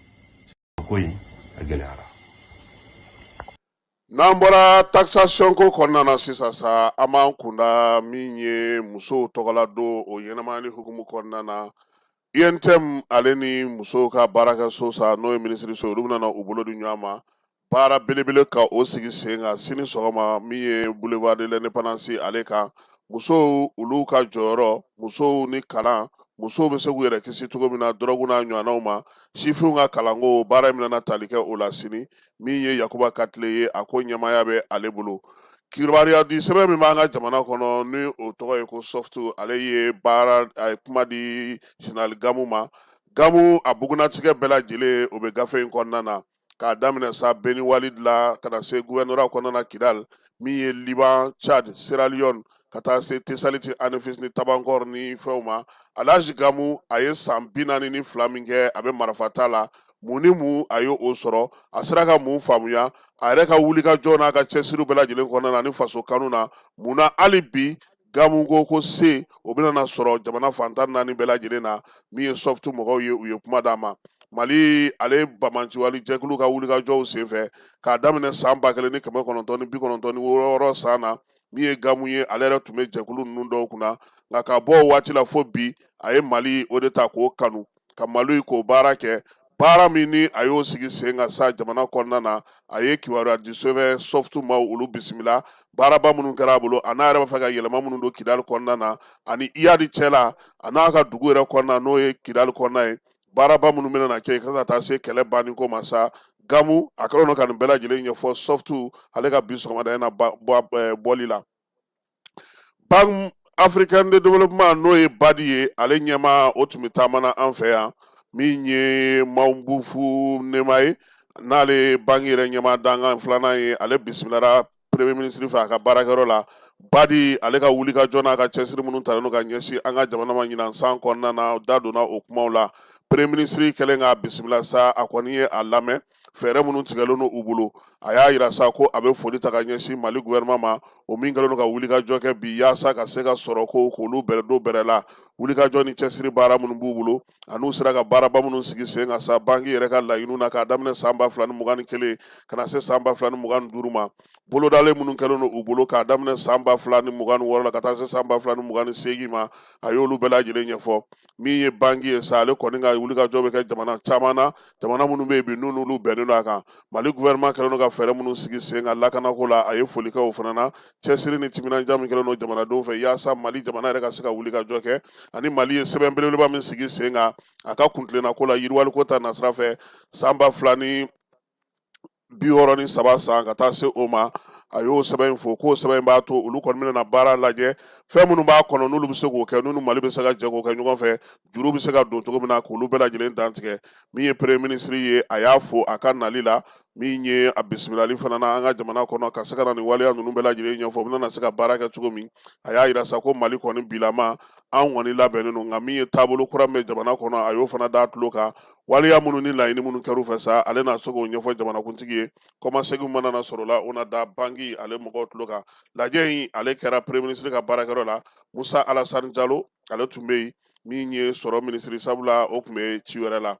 [SPEAKER 1] Ko in a gɛlɛyara.
[SPEAKER 15] N'an bɔra taxation ko kɔnɔna na sisan sa, an b'an kunda min ye musow tɔgɔla don, o ɲɛnamayali hukumu kɔnɔna na, UNTM ale ni musow ka baarakɛso sa, n'o ye minisiriso ye, olu bɛna u bolo di ɲɔgɔn ma, baara belebele ka o sigi sen kan sini sɔgɔma, min ye boulevard de l'indépendance ale kan. Musow olu ka jɔyɔrɔ, musow ni kalan, musow bɛ se k'u yɛrɛ kisi cogo min na dɔrɔgu n'a ɲɔgɔnnaw ma, sifinw ka kalanko, baara in bɛna tali kɛ o la sini. Min ye Yakuba Katile ye, a ko ɲɛmaaya bɛ ale bolo. Kibaruya di sɛbɛn min b'an ka jamana kɔnɔ, ni o tɔgɔ ye ko Soft, ale ye baara, a ye kuma di général Gamu ma. Gamu a bugunnatigɛ bɛɛ lajɛlen, o bɛ gafe in kɔnɔna na, k'a daminɛ sa Beni Walid la ka na se gouvernorat kɔnɔna na Kidal, min ye Liban, Chad, Sierra Leone, ka taa se Tesaliti, Anefis ni Tabankɔr ni fɛnw ma. Alhaji Gamu, a ye san 42 min kɛ a bɛ marafata la, mun ni mun a ye o sɔrɔ? A sera ka mun faamuya a yɛrɛ ka wulikajɔ n'a ka cɛsiriw bɛɛ lajɛlen kɔnɔna na ni faso kanu na? Mun na hali bi Gamu ko se o bɛna na sɔrɔ jamana fan 14 bɛɛ lajɛlen na? Min ye Soft mɔgɔw ye, u ye kuma d'a ma. Mali ale banbaanciwale jɛkulu ka wulikajɔw senfɛ, k'a daminɛ san 1996 san na, min ye Gamu ye, ale yɛrɛ tun bɛ jɛkulu ninnu dɔw kunna. Nka ka bɔ o waati la fo bi, a ye Mali o de ta k'o kanu, ka Mali k'o baara kɛ. Baara min ni a y'o sigi sen kan sa jamana kɔnɔna na, a ye kibaruya di sɛbɛn Soft maaw, olu bisimila baaraba minnu kɛra a bolo, a n'a yɛrɛ b'a fɛ ka yɛlɛma minnu don Kidali kɔnɔna na ani Iyad cɛla, a n'a ka dugu yɛrɛ kɔnɔna, n'o ye Kidali kɔnɔna ye, baaraba minnu bɛna na kɛ ka taa se kɛlɛ banni ko ma sa. Gamu a kɛlen don ka nin bɛɛ lajɛlen ɲɛfɔ Soft ale ka bi sɔgɔmada in na bɔli la. Banque africaine de développement, n'o ye BAD ye, ale ɲɛmaa, o tun bɛ taama na an fɛ yan. Min ye Mabufu Nema ye, n'ale ye banque yɛrɛ ɲɛmaa dankan filanan ye, ale bisimilara premier ministre fɛ a ka baarakɛyɔrɔ la. BAD ale ka wulikajɔ n'a ka cɛsiri minnu talen don ka ɲɛsin an ka jamana ma ɲinan san kɔnɔna na, da donna o kumaw la. Premier ministre kɛlen k'a bisimila sa, a kɔni ye a lamɛn fɛɛrɛ minnu tigɛlen don u bolo. A y'a yira sa ko a bɛ foli ta ka ɲɛsin Mali gouvernement ma, o min kɛlen don ka wulikajɔ kɛ bi yaasa ka se ka sɔrɔ ko k'olu bɛrɛ don bɛrɛ la. Wulikajɔ ni cɛsiri baara minnu b'u bolo, an'u sera ka baaraba minnu sigi sen kan sa banki yɛrɛ ka laɲiniw na, k'a daminɛ san 2021 ka na se san 2025 ma, bolodalen minnu kɛlen don u bolo k'a daminɛ san 2026 la ka taa se san 2028 ma, a y'olu bɛɛ lajɛlen ɲɛfɔ. Min ye banki ye sa, ale kɔni ka wulikajɔ bɛ kɛ jamana caman na, jamana minnu bɛ yen bi n'u n'olu bɛnnen don a kan. Mali gouvernement kɛlen don ka fɛɛrɛ minnu sigi sen kan lakanako la, a ye foli kɛ o fana na. Cɛsiri ni timinandiya min kɛlen don jamanadenw fɛ yaasa Mali jamana yɛrɛ ka se ka wulikajɔ kɛ, ani Mali ye sɛbɛn belebeleba min sigi sen kan a ka kuntilenna ko la yiriwaliko ta nasira fɛ san 2063 san ka taa se o ma, a y'o sɛbɛn in fo, k'o sɛbɛn in b'a to olu kɔni bɛna baara lajɛ, fɛn minnu b'a kɔnɔ n'olu bɛ se k'o kɛ, n'u ni Mali bɛ se ka jɛ k'o kɛ ɲɔgɔn fɛ, juru bɛ se ka don cogo min na, k'olu bɛɛ lajɛlen dantigɛ. Min ye premier ministre ye, a y'a fo a ka nali la, min ye a bisimilali fana na an ka jamana kɔnɔ, ka se ka na nin waleya ninnu bɛɛ lajɛlen ɲɛfɔ, u bɛna se ka baara kɛ cogo min. A y'a yira sa ko Mali kɔni bilama, an kɔni labɛnnen don. Nka min ye taabolo kura min bɛ jamana kɔnɔ, a y'o fana d'a tulo kan. Waleya minnu ni laɲini minnu kɛr'u fɛ sa, ale na se k'o ɲɛfɔ jamanakuntigi ye. Kɔmasegin mana na sɔrɔ la, o na da banki ale mɔgɔw tulo kan. Lajɛ in ale kɛra premier ministre ka baarakɛyɔrɔ la. Musa Alasani Jalo, ale tun bɛ yen, min ye sɔrɔ minisiri, sabula o tun bɛ ci wɛrɛ la.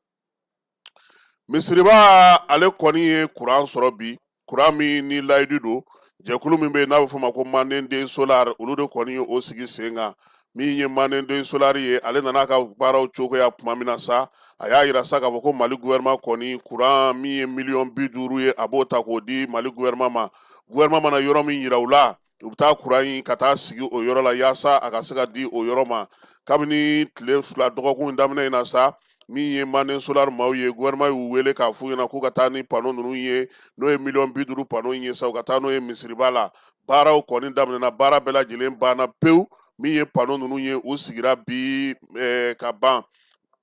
[SPEAKER 15] Misiriba ale kɔni ye kuran sɔrɔ bi, kuran min ni layidu don. Jɛkulu min bɛ yen n'a bɛ f'o ma ko Mandenden Solar, olu de kɔni ye o sigi sen kan. Min ye Mandenden Solar ye, ale nana a ka baaraw cogoya tuma min na sa, a y'a yira sa k'a fɔ ko Mali gouvernement kɔni kuran min ye miliyɔn 50 ye, a b'o ta k'o di Mali gouvernement ma. Gouvernement mana yɔrɔ min yira u la, u bɛ taa kuran in ka taa sigi o yɔrɔ la yaasa a ka se ka di o yɔrɔ ma. Kabini tile 2 dɔgɔkun in daminɛ in na sa, min ye Manden Solar maaw ye, gouvernement y'u wele k'a f'u ɲɛna k'u ka taa ni panneau ninnu ye, n'o ye miliyɔn 50 panneau in ye sa, u ka taa n'o ye misiriba la. Baaraw kɔni daminɛna, baara bɛɛ lajɛlen banna pewu. Min ye panneau ninnu ye, u sigira bi ka ban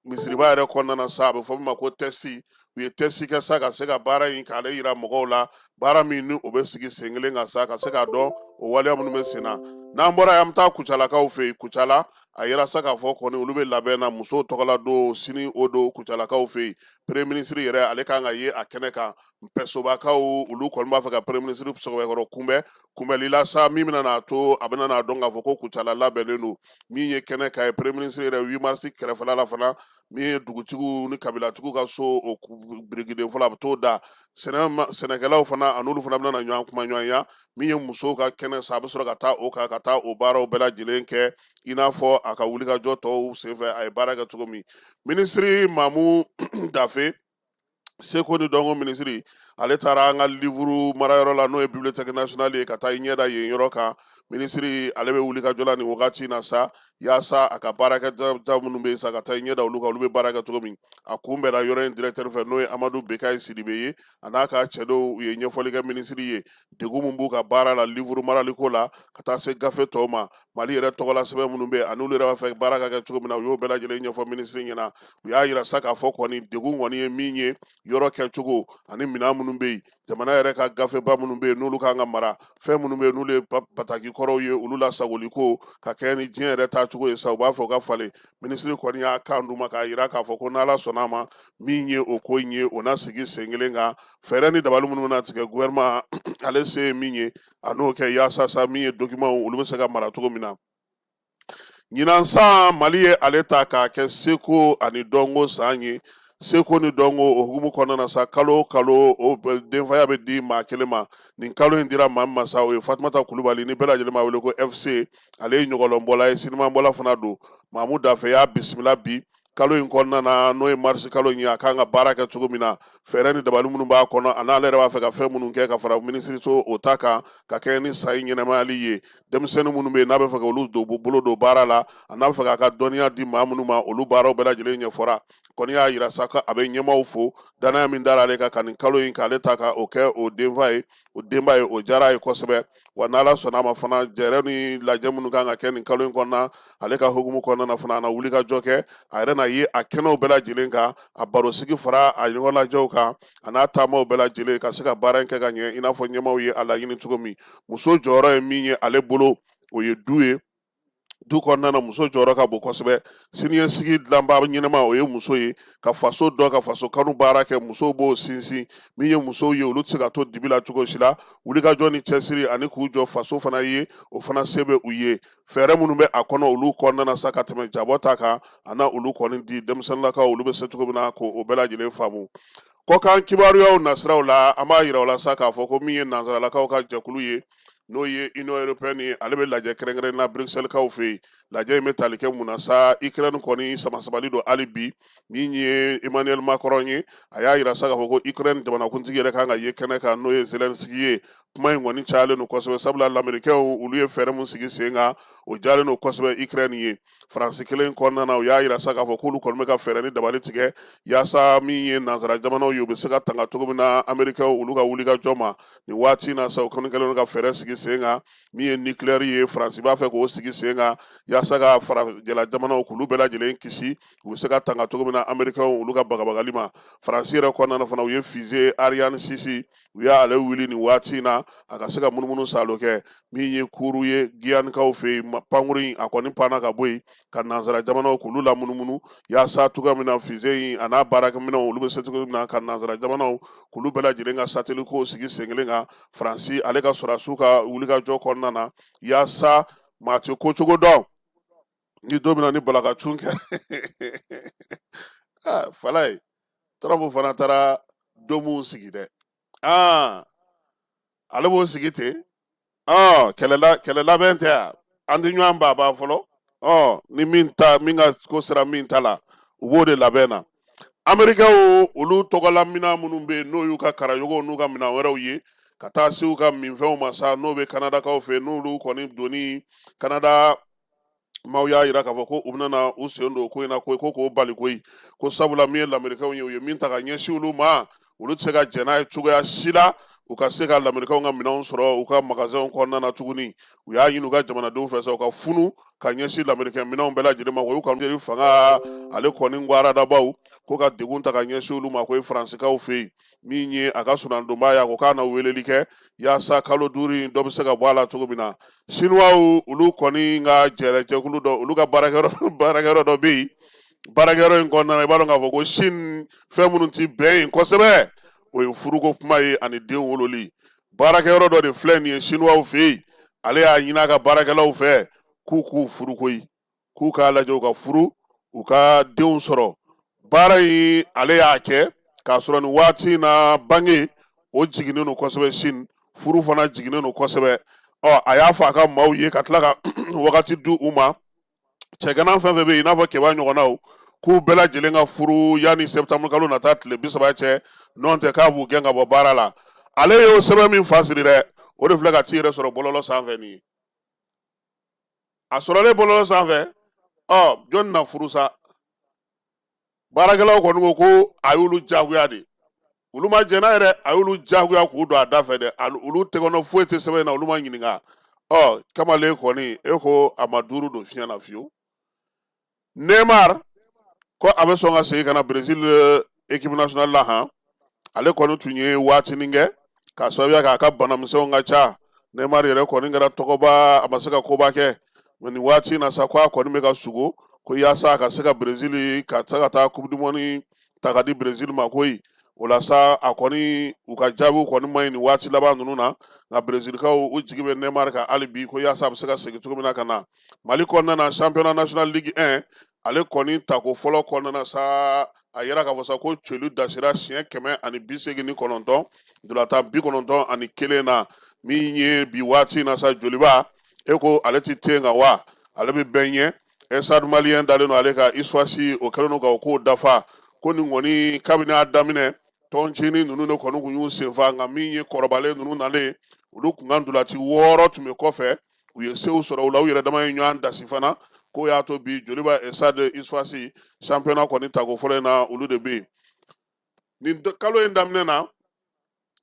[SPEAKER 15] misiriba yɛrɛ kɔnɔna na sa. A bɛ fɔ min ma ko test, u ye test kɛ sa ka se ka baara in k'ale yira mɔgɔw la, baara min ni o bɛ sigi sen kelen kan sa, ka se k'a dɔn o waleya minnu bɛ sen na. N'an bɔra yen, an bɛ taa Kucalakaw fɛ yen. Kucala, a yira sa k'a fɔ kɔni olu bɛ labɛn na musow tɔgɔla don sini, o don Kucalakaw fɛ yen. Premier ministre yɛrɛ, ale kan ka ye a kɛnɛ kan. Npɛsobakaw, olu kɔni b'a fɛ ka premier ministre sɛbɛkɔrɔ kunbɛn kunbɛnli la sa, min bɛna n'a to a bɛna n'a dɔn k'a fɔ ko Kucala labɛnnen don. Min ye kɛnɛ kan ye, premier ministre yɛrɛ 8 mars kɛrɛfɛla la fana, min ye dugutigiw ni kabilatigiw ka so, o birikiden fɔlɔ, a bɛ t'o da. Sɛnɛkɛlaw fana, a n'olu fana bɛna na ɲɔgɔn kuma ɲɔgɔnya. Min ye musow ka kɛnɛ sa, a bɛ sɔrɔ ka taa o kan, ka taa o baaraw bɛɛ lajɛlen kɛ, i n'a fɔ a ka wulikajɔ tɔw senfɛ a ye baara kɛ cogo min. Minisiri Mamu Dafe, seko ni dɔnko minisiri, ale taara an ka livuru marayɔrɔ la, n'o ye bibliothèque nationale ye, ka taa i ɲɛ da yen yɔrɔ kan. Minisiri, ale bɛ wuli ka jɔ la nin wagati in na sa, yaasa a ka baarakɛda minnu bɛ yen sa, ka taa i ɲɛ da olu kan, olu bɛ baara kɛ cogo min. A kunbɛnna yɔrɔ in directeur fɛ, n'o ye Amadu Bekayi Sidibe ye, a n'a ka cɛdenw. U ye ɲɛfɔli kɛ minisiri ye degun min b'u ka baara la livuru maraliko la, ka taa se gafe tɔw ma, Mali yɛrɛ tɔgɔla sɛbɛn minnu bɛ, ani olu yɛrɛ b'a fɛ baara ka kɛ cogo min na. U y'o bɛɛ lajɛlen ɲɛfɔ minisiri ɲɛna. U y'a yira sa k'a fɔ kɔni degun kɔni ye min ye, yɔrɔ kɛcogo ani minɛn minnu bɛ yen, jamana yɛrɛ ka gafeba minnu bɛ yen n'olu kan ka mara, fɛn minnu bɛ yen n'olu ye bataki kɔrɔw ye, olu lasagoli ko ka kɛɲɛ ni diɲɛ yɛrɛ taacogo ye sa, u b'a fɛ u ka falen. Minisiri kɔni y'a kan d'u ma k'a yira k'a fɔ ko n'Ala sɔnna a ma, min ye o ko in ye, o na sigi sen kelen kan. Fɛɛrɛ ni dabali minnu bɛna tigɛ, gouvernement ale se ye min ye, a n'o kɛ, yaasa sa min ye documentw, olu bɛ se ka mara cogo min na. Ɲinan san, Mali ye ale ta k'a kɛ seko ani dɔnko san ye. Seko ni dɔnko o hukumu kɔnɔna na sa, kalo o kalo, o denfaya bɛ di maa kelen ma. Nin kalo in dira maa min ma sa, o ye Fatumata Kulubali, ni bɛɛ lajɛlen b'a wele ko FC. Ale ye ɲɔgɔlɔnbɔla ye, sinimabɔla fana don. Mamu Dafe y'a bisimila bi kalo in kɔnɔna na, n'o ye marisi kalo in ye. A kan ka baara kɛ cogo min na, fɛɛrɛ ni dabali minnu b'a kɔnɔ, a n'ale yɛrɛ b'a fɛ ka fɛn minnu kɛ ka fara minisiriso o ta kan, ka kɛɲɛ ni san in ɲɛnamayali ye. Denmisɛnnin minnu bɛ yen n'a bɛ fɛ ka olu don bolo don baara la, a n'a bɛ fɛ k'a ka dɔnniya di maa minnu ma, olu baaraw bɛɛ lajɛlen ɲɛfɔra. Kɔni y'a yira sa ko a bɛ ɲɛmaaw fo danaya min dara ale kan ka nin kalo in k'ale ta ka o kɛ o denfa ye, o denba ye. O diyara a ye kosɛbɛ. Wa n'Ala sɔnna a ma fana, jɛrɛ ni lajɛ minnu kan ka kɛ nin kalo in kɔnɔna, ale ka hukumu kɔnɔna na fana, a na wuli ka jɔ kɛ. A yɛrɛ na ye a kɛnɛw bɛɛ lajɛlen kan, a barosigi fara a ɲɔgɔn lajɛw kan, a n'a taamaw bɛɛ lajɛlen, ka se ka baara in kɛ ka ɲɛ i n'a fɔ ɲɛmaaw ye a laɲini cogo min. Muso jɔyɔrɔ ye min ye ale bolo, o ye du ye. Du kɔnɔna na, muso jɔyɔrɔ ka bon kosɛbɛ. Siniɲɛsigi dilanbaa ɲɛnama, o ye muso ye. Ka faso dɔn, ka faso kanu baara kɛ, musow b'o sinsin. Min ye musow ye, olu tɛ se ka to dibi la cogo si la. Wulikajɔ ni cɛsiri ani k'u jɔ faso fana ye, o fana se bɛ u ye. Fɛɛrɛ minnu bɛ a kɔnɔ, olu kɔnɔna na sa, ka tɛmɛ jabɔ ta kan, a na olu kɔni di denmisɛnninlakaw, olu bɛ se cogo min na k'o bɛɛ lajɛlen faamu. Kɔkan kibaruyaw nasiraw la, an b'a yira o la sa k'a fɔ ko min ye nansaralakaw ka jɛkulu ye, n'o ye Union européenne ye, ale bɛ lajɛ kɛrɛnkɛrɛn na Bruxelles-kaw fɛ yen. Lajɛ in bɛ tali kɛ mun na sa? Ukraine kɔni samasamali don hali bi. Min ye Emmanuel Macron ye, a y'a yira sa k'a fɔ ko Ukraine jamanakuntigi yɛrɛ kan ka ye kɛnɛ kan, n'o ye Zelensky ye. Kuma in kɔni cayalen don kosɛbɛ, sabula lamerikɛnw, olu ye fɛɛrɛ mun sigi sen kan, o diyalen don kosɛbɛ Ukraine ye. Faransi kelen kɔnɔna na, u y'a yira sa k'a fɔ k'olu kɔni bɛ ka fɛɛrɛ ni dabali tigɛ yaasa min ye nansara jamanaw ye, u bɛ se ka tanga cogo min na amerikɛnw olu ka wulikajɔ ma nin waati in na sa. U kɔni kɛlen don ka fɛɛrɛ sigi sen kan. Min ye nucléaire ye, Faransi b'a fɛ k'o sigi sen kan yaasa ka farajɛla jamanaw k'olu bɛɛ lajɛlen kisi, u bɛ se ka tanga cogo min na amerikɛnw olu ka bagabagali ma. Faransi yɛrɛ kɔnɔna na fana, u ye fusée Ariane 6, u y'ale wuli nin waati in na, a ka se ka munumunu saalo kɛ. Min ye kuru ye Guyanekaw fɛ yen, pankuru in a kɔni panna ka bɔ yen, ka nansara jamanaw k'olu lamunumunu, yaasa cogoya min na fusée in a n'a baarakɛminɛnw, olu bɛ se cogo min na ka nansara jamanaw k'olu bɛɛ lajɛlen ka satelikow sigi sen kelen kan. Faransi ale ka sɔrɔdasiw ka wulikajɔ kɔnɔna na, yaasa maa tɛ ko cogo dɔn ni don min na ni balakacun kɛra. Ah, fala ye Trump fana taara dôme sigi dɛ. Aa, ale b'o sigi ten. Ɔ, kɛlɛ labɛn tɛ yan, an tɛ ɲɔgɔn baaba fɔlɔ. Ɔ, ni min ta min ka ko sera min ta la, u b'o de labɛn na. Amerikɛnw olu tɔgɔla minɛn minnu bɛ yen, n'o y'u ka karayogow n'u ka minɛn wɛrɛw ye, ka taa se u ka minfɛnw ma sa, n'o bɛ Kanadakaw fɛ, n'olu kɔni donni Kanada Maaw y'a yira k'a fɔ ko u bɛna na u sen don ko in na ko k'o bali koyi, ko sabula min ye lamerikɛnw ye, u ye min ta ka ɲɛsin olu ma, olu tɛ se ka jɛn n'a ye cogoya si la u ka se ka lamerikɛnw ka minɛnw sɔrɔ u ka magasinw kɔnɔna na tuguni. U y'a ɲini u ka jamanadenw fɛ sa, u ka funu ka ɲɛsin lamerikɛn minɛnw bɛɛ lajɛlen ma. O y'u ka fanga ale kɔni gwaradabaw ko ka degun ta ka ɲɛsin olu ma ko ye faransikaw fɛ yen. Min ye a ka sunandonba ye, a ko k'a na weleli kɛ yaasa kalo 5 in dɔ bɛ se ka bɔ a la cogo min na. Sinuwaw olu kɔni ka jɛrɛjɛkulu dɔ, olu ka baarakɛyɔrɔ dɔ bɛ yen. Baarakɛyɔrɔ in kɔnɔna na, i b'a dɔn k'a fɔ ko Sini fɛn minnu ti bɛn yen kosɛbɛ, o ye furuko kuma ye ani den wololi. Baarakɛyɔrɔ dɔ de filɛ nin ye sinuwaw fɛ yen. Ale y'a ɲini a ka baarakɛlaw fɛ k'u k'u furu koyi, k'u k'a lajɛ u ka furu, u ka denw sɔrɔ. Baara in ale y'a kɛ k'a sɔrɔ nin waati in na bange o jiginnen don kosɛbɛ Sini, furu fana jiginnen don kosɛbɛ. Ɔ a y'a fɔ a ka maaw ye ka tila ka wagati di u ma, cɛgana fɛn fɛn bɛ yen i n'a fɔ kɛba ɲɔgɔnnaw, k'u bɛɛ lajɛlen ka furu yanni septembre kalo nata tile 30 cɛ, n'o tɛ k'a b'u gɛn ka bɔ baara la. Ale y'o sɛbɛn min fa siri dɛ, o de filɛ ka t'i yɛrɛ sɔrɔ bɔlɔlɔ sanfɛ nin ye. A sɔrɔlen bɔlɔlɔ sanfɛ, ɔ jɔn na furu sa? Baarakɛlaw kɔni ko ko a y'olu jagoya de, olu ma jɛn n'a ye dɛ, a y'olu jagoya k'u don a da fɛ dɛ, olu tɛgɛnɔ foyi tɛ sɛbɛn in na, olu ma ɲininka. Ɔ kamalen kɔni e ko a ma duuru don fiɲɛ na fiyewu. Neymar ko a bɛ sɔn ka segin ka na Brésil équipe nationale la han. Ale kɔni tun ye waatinin kɛ k'a sababuya k'a ka banamisɛnw ka ca. Neymar yɛrɛ kɔni kɛra tɔgɔba, a ma se ka koba kɛ, mɛ nin waati in na sa, ko a kɔni bɛ ka sugo ko yaasa a ka se ka Brésil ka se ka taa coupe du monde ta ka di Brésil ma koyi. O la sa, a kɔni u ka jaabiw kɔni man ɲi nin waati laban ninnu na, nka Brésilkaw u jigi bɛ Neymar kan hali bi ko yaasa a bɛ se ka segin cogo min na ka na. Mali kɔnɔna na, championnat national Ligue 1 ale kɔni tako fɔlɔ kɔnɔna na sa, a yira k'a fɔ sa ko celu dasira siɲɛ 189 ntolatan 91 na. Min ye bi waati in na sa, Joliba e ko ale ti ten kan wa ale bɛ bɛɛ ɲɛ. Stade Malien dalen don ale ka USFAS, o kɛlen don ka o kow dafa. Ko nin kɔni kabini a daminɛ, tɔncinin ninnu de kɔni kun y'u senfa, nka min ye kɔrɔbalen ninnu nalen, olu kun ka ntolaci 6 tun bɛ kɔfɛ, u ye sew sɔrɔ u la, u yɛrɛ dama ye ɲɔgɔn dasi fana. K'o y'a to bi Joliba Stade USFAS championnat kɔni tako fɔlɔ in na, olu de bɛ yen. Nin kalo in daminɛ na,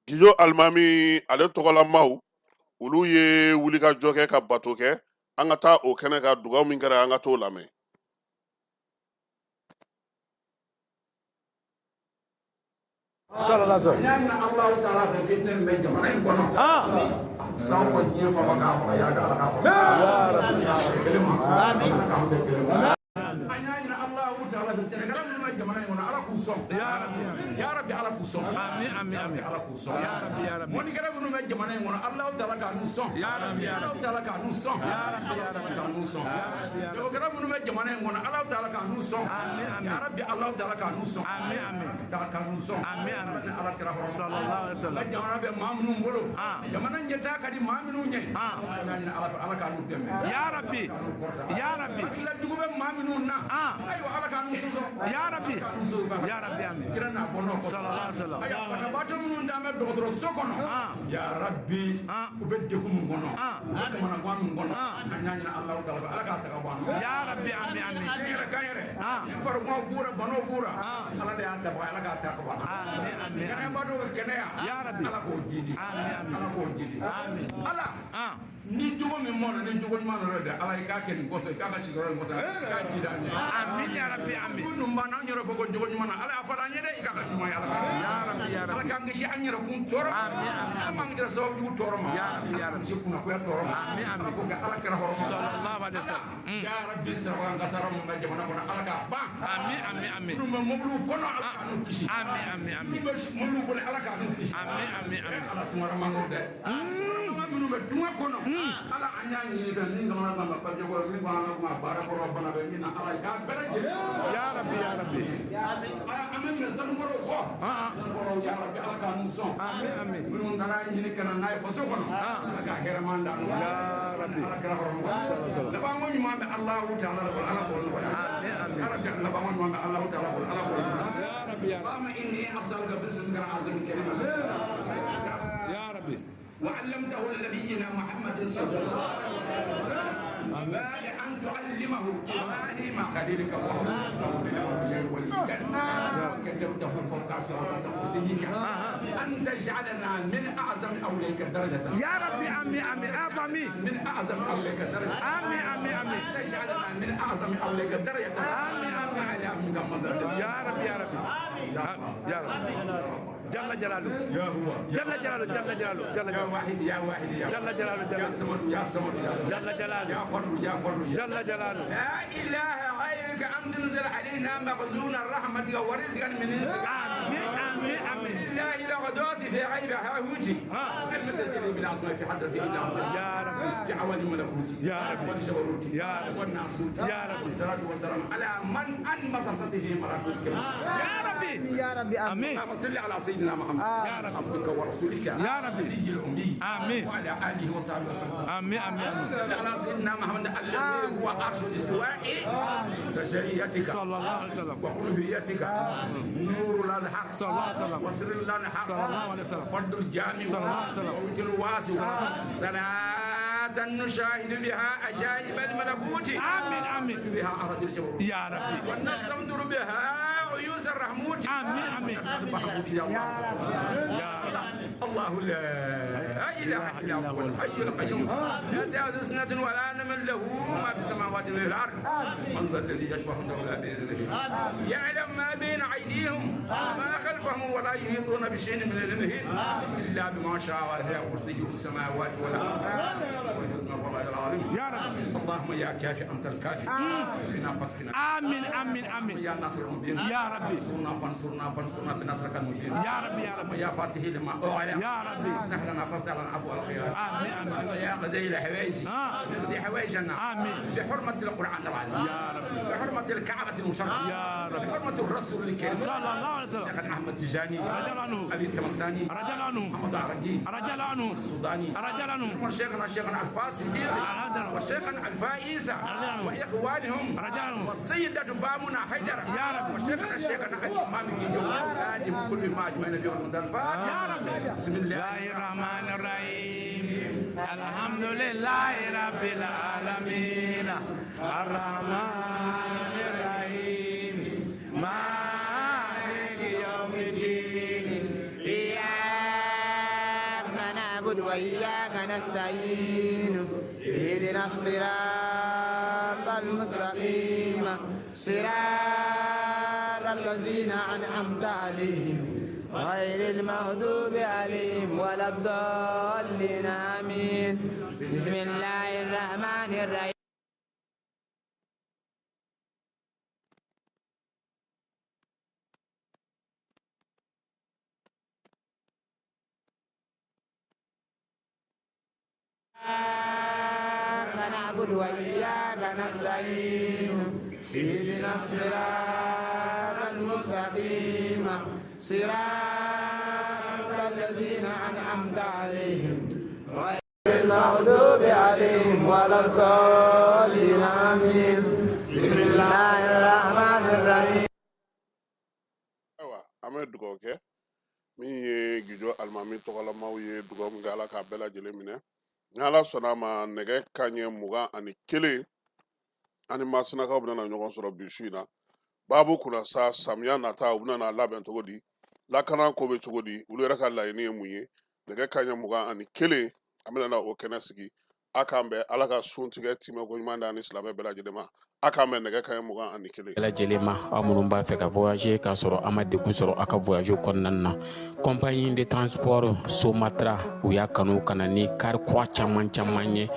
[SPEAKER 15] Gijo Alimami ale tɔgɔlamaw olu ye wulikajɔ kɛ ka bato kɛ. An ka taa o kɛnɛ kan, dugawu min kɛra, an ka t'o lamɛn.
[SPEAKER 3] Sallallahu alaihi wasallam. Allahu ta'ala fɛ fitinɛ min bɛ jamana in kɔnɔ. San ko diɲɛ faama k'a faga ya Ala k'a faga. Ya Rabbi. Kelen ma. Amin. Ala k'an bɛɛ kelen ma. An y'a ɲini Allahu ta'ala fɛ Sénégal minnu bɛ jamana in kɔnɔ, Ala k'u sɔn. Ya Rabbi. Ya Rabbi, Ala k'u sɔn. Amin amin amin. Ala k'u sɔn. Ya Rabbi ya Rabbi. Mɔnikɛla minnu bɛ jamana in kɔnɔ, Allahu ta'ala k'a n'u sɔn. Ya Rabbi ya Rabbi. Allahu ta'ala k'a n'u sɔn. Ya Rabbi ya Rabbi. K'a n'u sɔn. Ya Rabbi ya Rabbi. Jagokɛla minnu bɛ jamana in kɔnɔ, Allahu ta'ala k'a n'u sɔn. Amin amin. Ya Rabbi, Allahu ta'ala k'a n'u sɔn. Amin amin. K'a n'u sɔn. Amin amin. Ala kira hɔrɔn. Sallallahu alaihi wasallam. Jamana bɛ maa minnu bolo. Jamana ɲɛtaa ka di maa minnu ɲɛ. An y'a ɲini Ala fɛ, Ala k'a n'u dɛmɛ. Ya Rabbi. Ya Rabbi. Hakilila jugu bɛ maa minnu na. Ayiwa, Ala k'a n'u sɔsɔ. Ya Rabbi. Ya Rabbi amin. Kira n'a bɔnna kɔ. Sallallahu alaihi wasallam. Ayiwa, banabaatɔ minnu dalen bɛ dɔgɔtɔrɔso kɔnɔ. Ya Rabbi. U bɛ degun min kɔnɔ. U bɛ kamanagan min kɔnɔ. An y'a ɲini Alahu taala fɛ, Ala k'a ta ka bɔ an na. Ya Rabbi amin amin. Sen yɛrɛ kan yɛrɛ. Farigan b'u la, banaw b'u la. Ala de y'a tabaga, Ala k'a ta ka bɔ an na. Amin amin. Kɛnɛyabaatɔ bɛ kɛnɛya. Ya Rabbi. Ala k'o jidi. Amin amin. Ala k'o jidi. Amin. Ala. Ni jogo min mɔna, ni jogo ɲuman dɔ dɛ, Ala i k'a kɛ nin kɔsɔn, i k'a ka sigiyɔrɔ nin kɔsɔn, i k'a jidi an ye. Amin ya Rabbi amin. Ko ninnu b'an na, an yɛrɛ fɔ ko jogo ɲuman na, Ala y'a fɔ an ye dɛ, i k'a ka ɲuman ye Ala ka. Ya Rabbi ya Rabbi. Ala k'an kisi an yɛrɛ kun tɔɔrɔ ma. Amin amin. Ala m'an kisi sababu jugu tɔɔrɔ ma. Ya Rabbi ya Rabbi. Kisi kunnagoya tɔɔrɔ ma. Amin amin. Ala k'o kɛ Ala kira hɔrɔn ma. Sallallahu alaihi wasallam. Ya Rabbi, sirabakan kasara mun bɛ jamana kɔnɔ, Ala k'a ban. Amin amin amin. Minnu bɛ mobiliw kɔnɔ, Ala k'a n'u kisi. Amin amin amin. Minnu bɛ mobiliw boli, Ala k'a n'u kisi. Amin amin amin. Ala tungaramangaw dɛ. Tungaraman minnu bɛ tunga kɔnɔ. Ala an y'a ɲini fɛ min kamana gan bɛ papiye kɔrɔ, min b'an ka kuma baara kɔrɔ, bana bɛ min na, Ala i k'a bɛɛ lajɛlen. Ya Rabbi ya Rabbi. Amin. An bɛ ɲinɛ sanukɔrɔw kɔ. Sanukɔrɔw ya Rabbi, Ala k'a n'u sɔn. Amin amin. Minnu taara ɲini ka na n'a ye faso kɔnɔ. Ala k'a hɛrɛman d'an ma. Ya Rabbi. Ala kira hɔrɔn. Labanko ɲuman bɛ Alahu taala de bolo, Ala k'o nɔgɔya. Amin amin. Ya Rabbi, labanko ɲuman bɛ Alahu taala bolo, Ala k'o nɔgɔya. Ya Rabbi ya Rabbi. Allahumma inni as'aluka bismika al-azim al-karim. Ya Rabbi. وعلمته لنبينا محمد صلى الله عليه وسلم. أن تعلمه إبراهيم خليلك وهو وليا وكتبته فوق عشرة كرسيك أن تجعلنا من أعظم أولئك درجة
[SPEAKER 4] يا ربي آمين آمين آمين
[SPEAKER 3] من أعظم أولئك درجة
[SPEAKER 4] آمين آمين آمين
[SPEAKER 3] تجعلنا من أعظم أولئك درجة
[SPEAKER 4] آمين آمين
[SPEAKER 3] على منك
[SPEAKER 4] يا رب يا رب يا رب جل جلاله
[SPEAKER 3] يا هو
[SPEAKER 4] جل جلاله جل جلاله جل
[SPEAKER 3] يا واحد يا واحد يا
[SPEAKER 4] جل جلاله جل
[SPEAKER 3] يا صمد يا صمد
[SPEAKER 4] جل جلاله
[SPEAKER 3] يا فرد يا فرد
[SPEAKER 4] جل جلاله
[SPEAKER 3] لا إله غيرك أن تنزل علينا مخزون الرحمة ورزقا من عندك
[SPEAKER 4] آمين آمين آمين
[SPEAKER 3] لا إله غدوات في غير هاهوتي المتجلي بالعظمى في حضرة الله
[SPEAKER 4] يا ربي
[SPEAKER 3] في عوالم ملكوتي
[SPEAKER 4] يا ربي
[SPEAKER 3] والجبروت
[SPEAKER 4] يا ربي
[SPEAKER 3] والناسوت
[SPEAKER 4] يا ربي
[SPEAKER 3] والصلاة والسلام على من أنبسطت به مراكب الكريم
[SPEAKER 4] يا ربي
[SPEAKER 3] يا ربي
[SPEAKER 4] آمين
[SPEAKER 3] اللهم صل على سيدنا محمد
[SPEAKER 4] يا رب
[SPEAKER 3] عبدك ورسولك
[SPEAKER 4] يا ربي
[SPEAKER 3] النبي الأمي
[SPEAKER 4] آمين
[SPEAKER 3] وعلى آله وصحبه وسلم
[SPEAKER 4] آمين آمين
[SPEAKER 3] صل على سيدنا محمد الذي هو عرش الاستواء تجلياتك
[SPEAKER 4] صلى الله عليه وسلم
[SPEAKER 3] وكلهيتك نور الحق
[SPEAKER 4] صلى الله عليه وسلم
[SPEAKER 3] وسر الحق
[SPEAKER 4] صلى الله عليه وسلم
[SPEAKER 3] فرد الجامع
[SPEAKER 4] صلى الله عليه وسلم
[SPEAKER 3] ووجه الواسع صلاة نشاهد بها عجائب الملكوت
[SPEAKER 4] آمين آمين
[SPEAKER 3] بها عرش الجبروت
[SPEAKER 4] يا ربي
[SPEAKER 3] ونستمطر بها عيوس الرحموت
[SPEAKER 4] آمين آمين
[SPEAKER 3] يا الله
[SPEAKER 4] يا رب
[SPEAKER 3] الله لا إله إلا هو الحي القيوم لا تأخذه سنة ولا نوم له ما في السماوات وفي الأرض من ذا الذي يشفع عنده إلا بإذنه يعلم ما بين أيديهم وما خلفهم ولا يحيطون بشيء من علمه إلا بما شاء وسع كرسيه السماوات والأرض والله العظيم
[SPEAKER 4] يا رب
[SPEAKER 3] اللهم يا كافي أنت الكافي فينا فاكفنا
[SPEAKER 4] آمين آمين آمين
[SPEAKER 3] يا ناصر المبين
[SPEAKER 4] يا ربي
[SPEAKER 3] انصرنا فانصرنا فانصرنا بنصرك المبين
[SPEAKER 4] يا ربي يا ربي
[SPEAKER 3] يا فاتح لما أعلم
[SPEAKER 4] يا ربي
[SPEAKER 3] افتح لنا فافتح لنا أبواب الخيرات
[SPEAKER 4] آمين آمين
[SPEAKER 3] يا قضي الحوائج اقضي حوائجنا
[SPEAKER 4] آمين
[SPEAKER 3] بحرمة القرآن العظيم
[SPEAKER 4] يا ربي
[SPEAKER 3] بحرمة الكعبة المشرفة
[SPEAKER 4] يا ربي
[SPEAKER 3] بحرمة الرسول الكريم
[SPEAKER 4] صلى الله عليه وسلم
[SPEAKER 3] شيخ أحمد تجاني
[SPEAKER 4] رضي الله عنه
[SPEAKER 3] أبي التمساني
[SPEAKER 4] رضي الله عنه
[SPEAKER 3] محمد عربي
[SPEAKER 4] رضي الله عنه
[SPEAKER 3] السوداني
[SPEAKER 4] رضي الله عنه
[SPEAKER 3] شيخنا شيخنا الفاسي وشيخنا الفائزة وإخوانهم
[SPEAKER 4] رضي الله عنه
[SPEAKER 3] والسيدة بامنا حجر
[SPEAKER 4] يا رب
[SPEAKER 3] وشيخنا شيخنا الإمام الجيجو وأولادهم كل ما أجمعنا بهم المدرفات
[SPEAKER 4] يا رب
[SPEAKER 3] بسم الله
[SPEAKER 4] الرحمن الرحيم الحمد لله رب العالمين الرحمن الرحيم مالك يوم الدين
[SPEAKER 25] إياك نعبد وإياك نستعين اهدنا الصراط المستقيم صراط الذين أنعمت عليهم غير المغضوب عليهم ولا الضالين آمين بسم الله الرحمن الرحيم إياك نعبد وإياك نستعين اهدنا الصراط المستقيم صراط الذين أنعمت عليهم غير المغضوب عليهم ولا الضالين آمين بسم الله الرحمن الرحيم
[SPEAKER 15] Ayiwa, an bɛ dugawu kɛ min ye Gijo alimami tɔgɔlamaw ye, dugawu min kɛ Ala k'a bɛɛ lajɛlen minɛ. Ni Ala sɔnna a ma, nɛgɛ kanɲɛ 21 ani Masinakaw bɛna na ɲɔgɔn sɔrɔ bi su in na. Baabu kunna sa, samiya nata u bɛna na labɛn cogo di, lakana ko bɛ cogo di, olu yɛrɛ ka laɲini ye mun ye. Nɛgɛ kanɲɛ 21 an bɛna na o kɛnɛ sigi. A k'an bɛn, Ala ka sun tigɛ timɛko ɲuman d'an ni silamɛ bɛɛ lajɛlen ma. A k'an bɛn nɛgɛ kanɲɛ 21.
[SPEAKER 5] Bɛɛ lajɛlen ma, aw minnu b'a fɛ ka voyager k'a sɔrɔ a ma degun sɔrɔ aw ka voyage kɔnɔna na, compagnie de transport Somatra u y'a kanu ka na ni kari kura caman caman ye,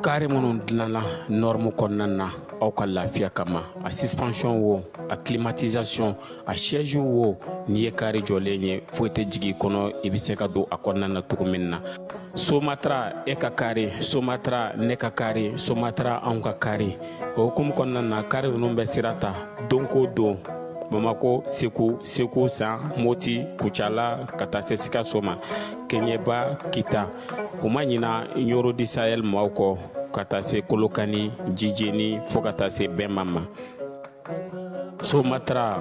[SPEAKER 5] kari minnu dilanna norme kɔnɔna na aw ka lafiya kama. A suspension wo, a climatisation, a siège wo, n'i ye kari jɔlen ye foyi tɛ jigin i kɔnɔ, i bɛ se ka don a kɔnɔna na cogo min na. Somatra e ka kari, Somatra ne ka kari, Somatra anw ka kari. O hukumu kɔnɔna na, kari ninnu bɛ sira ta don ko don Bamako, Segu, Segu San, Moti, Kucala ka taa se Sikaso ma, Keɲeba, Kita. U ma ɲina Ɲoro di Sahel maaw kɔ ka taa se Kolokani, Jijeni fo ka taa se Bɛnma ma. Somatra.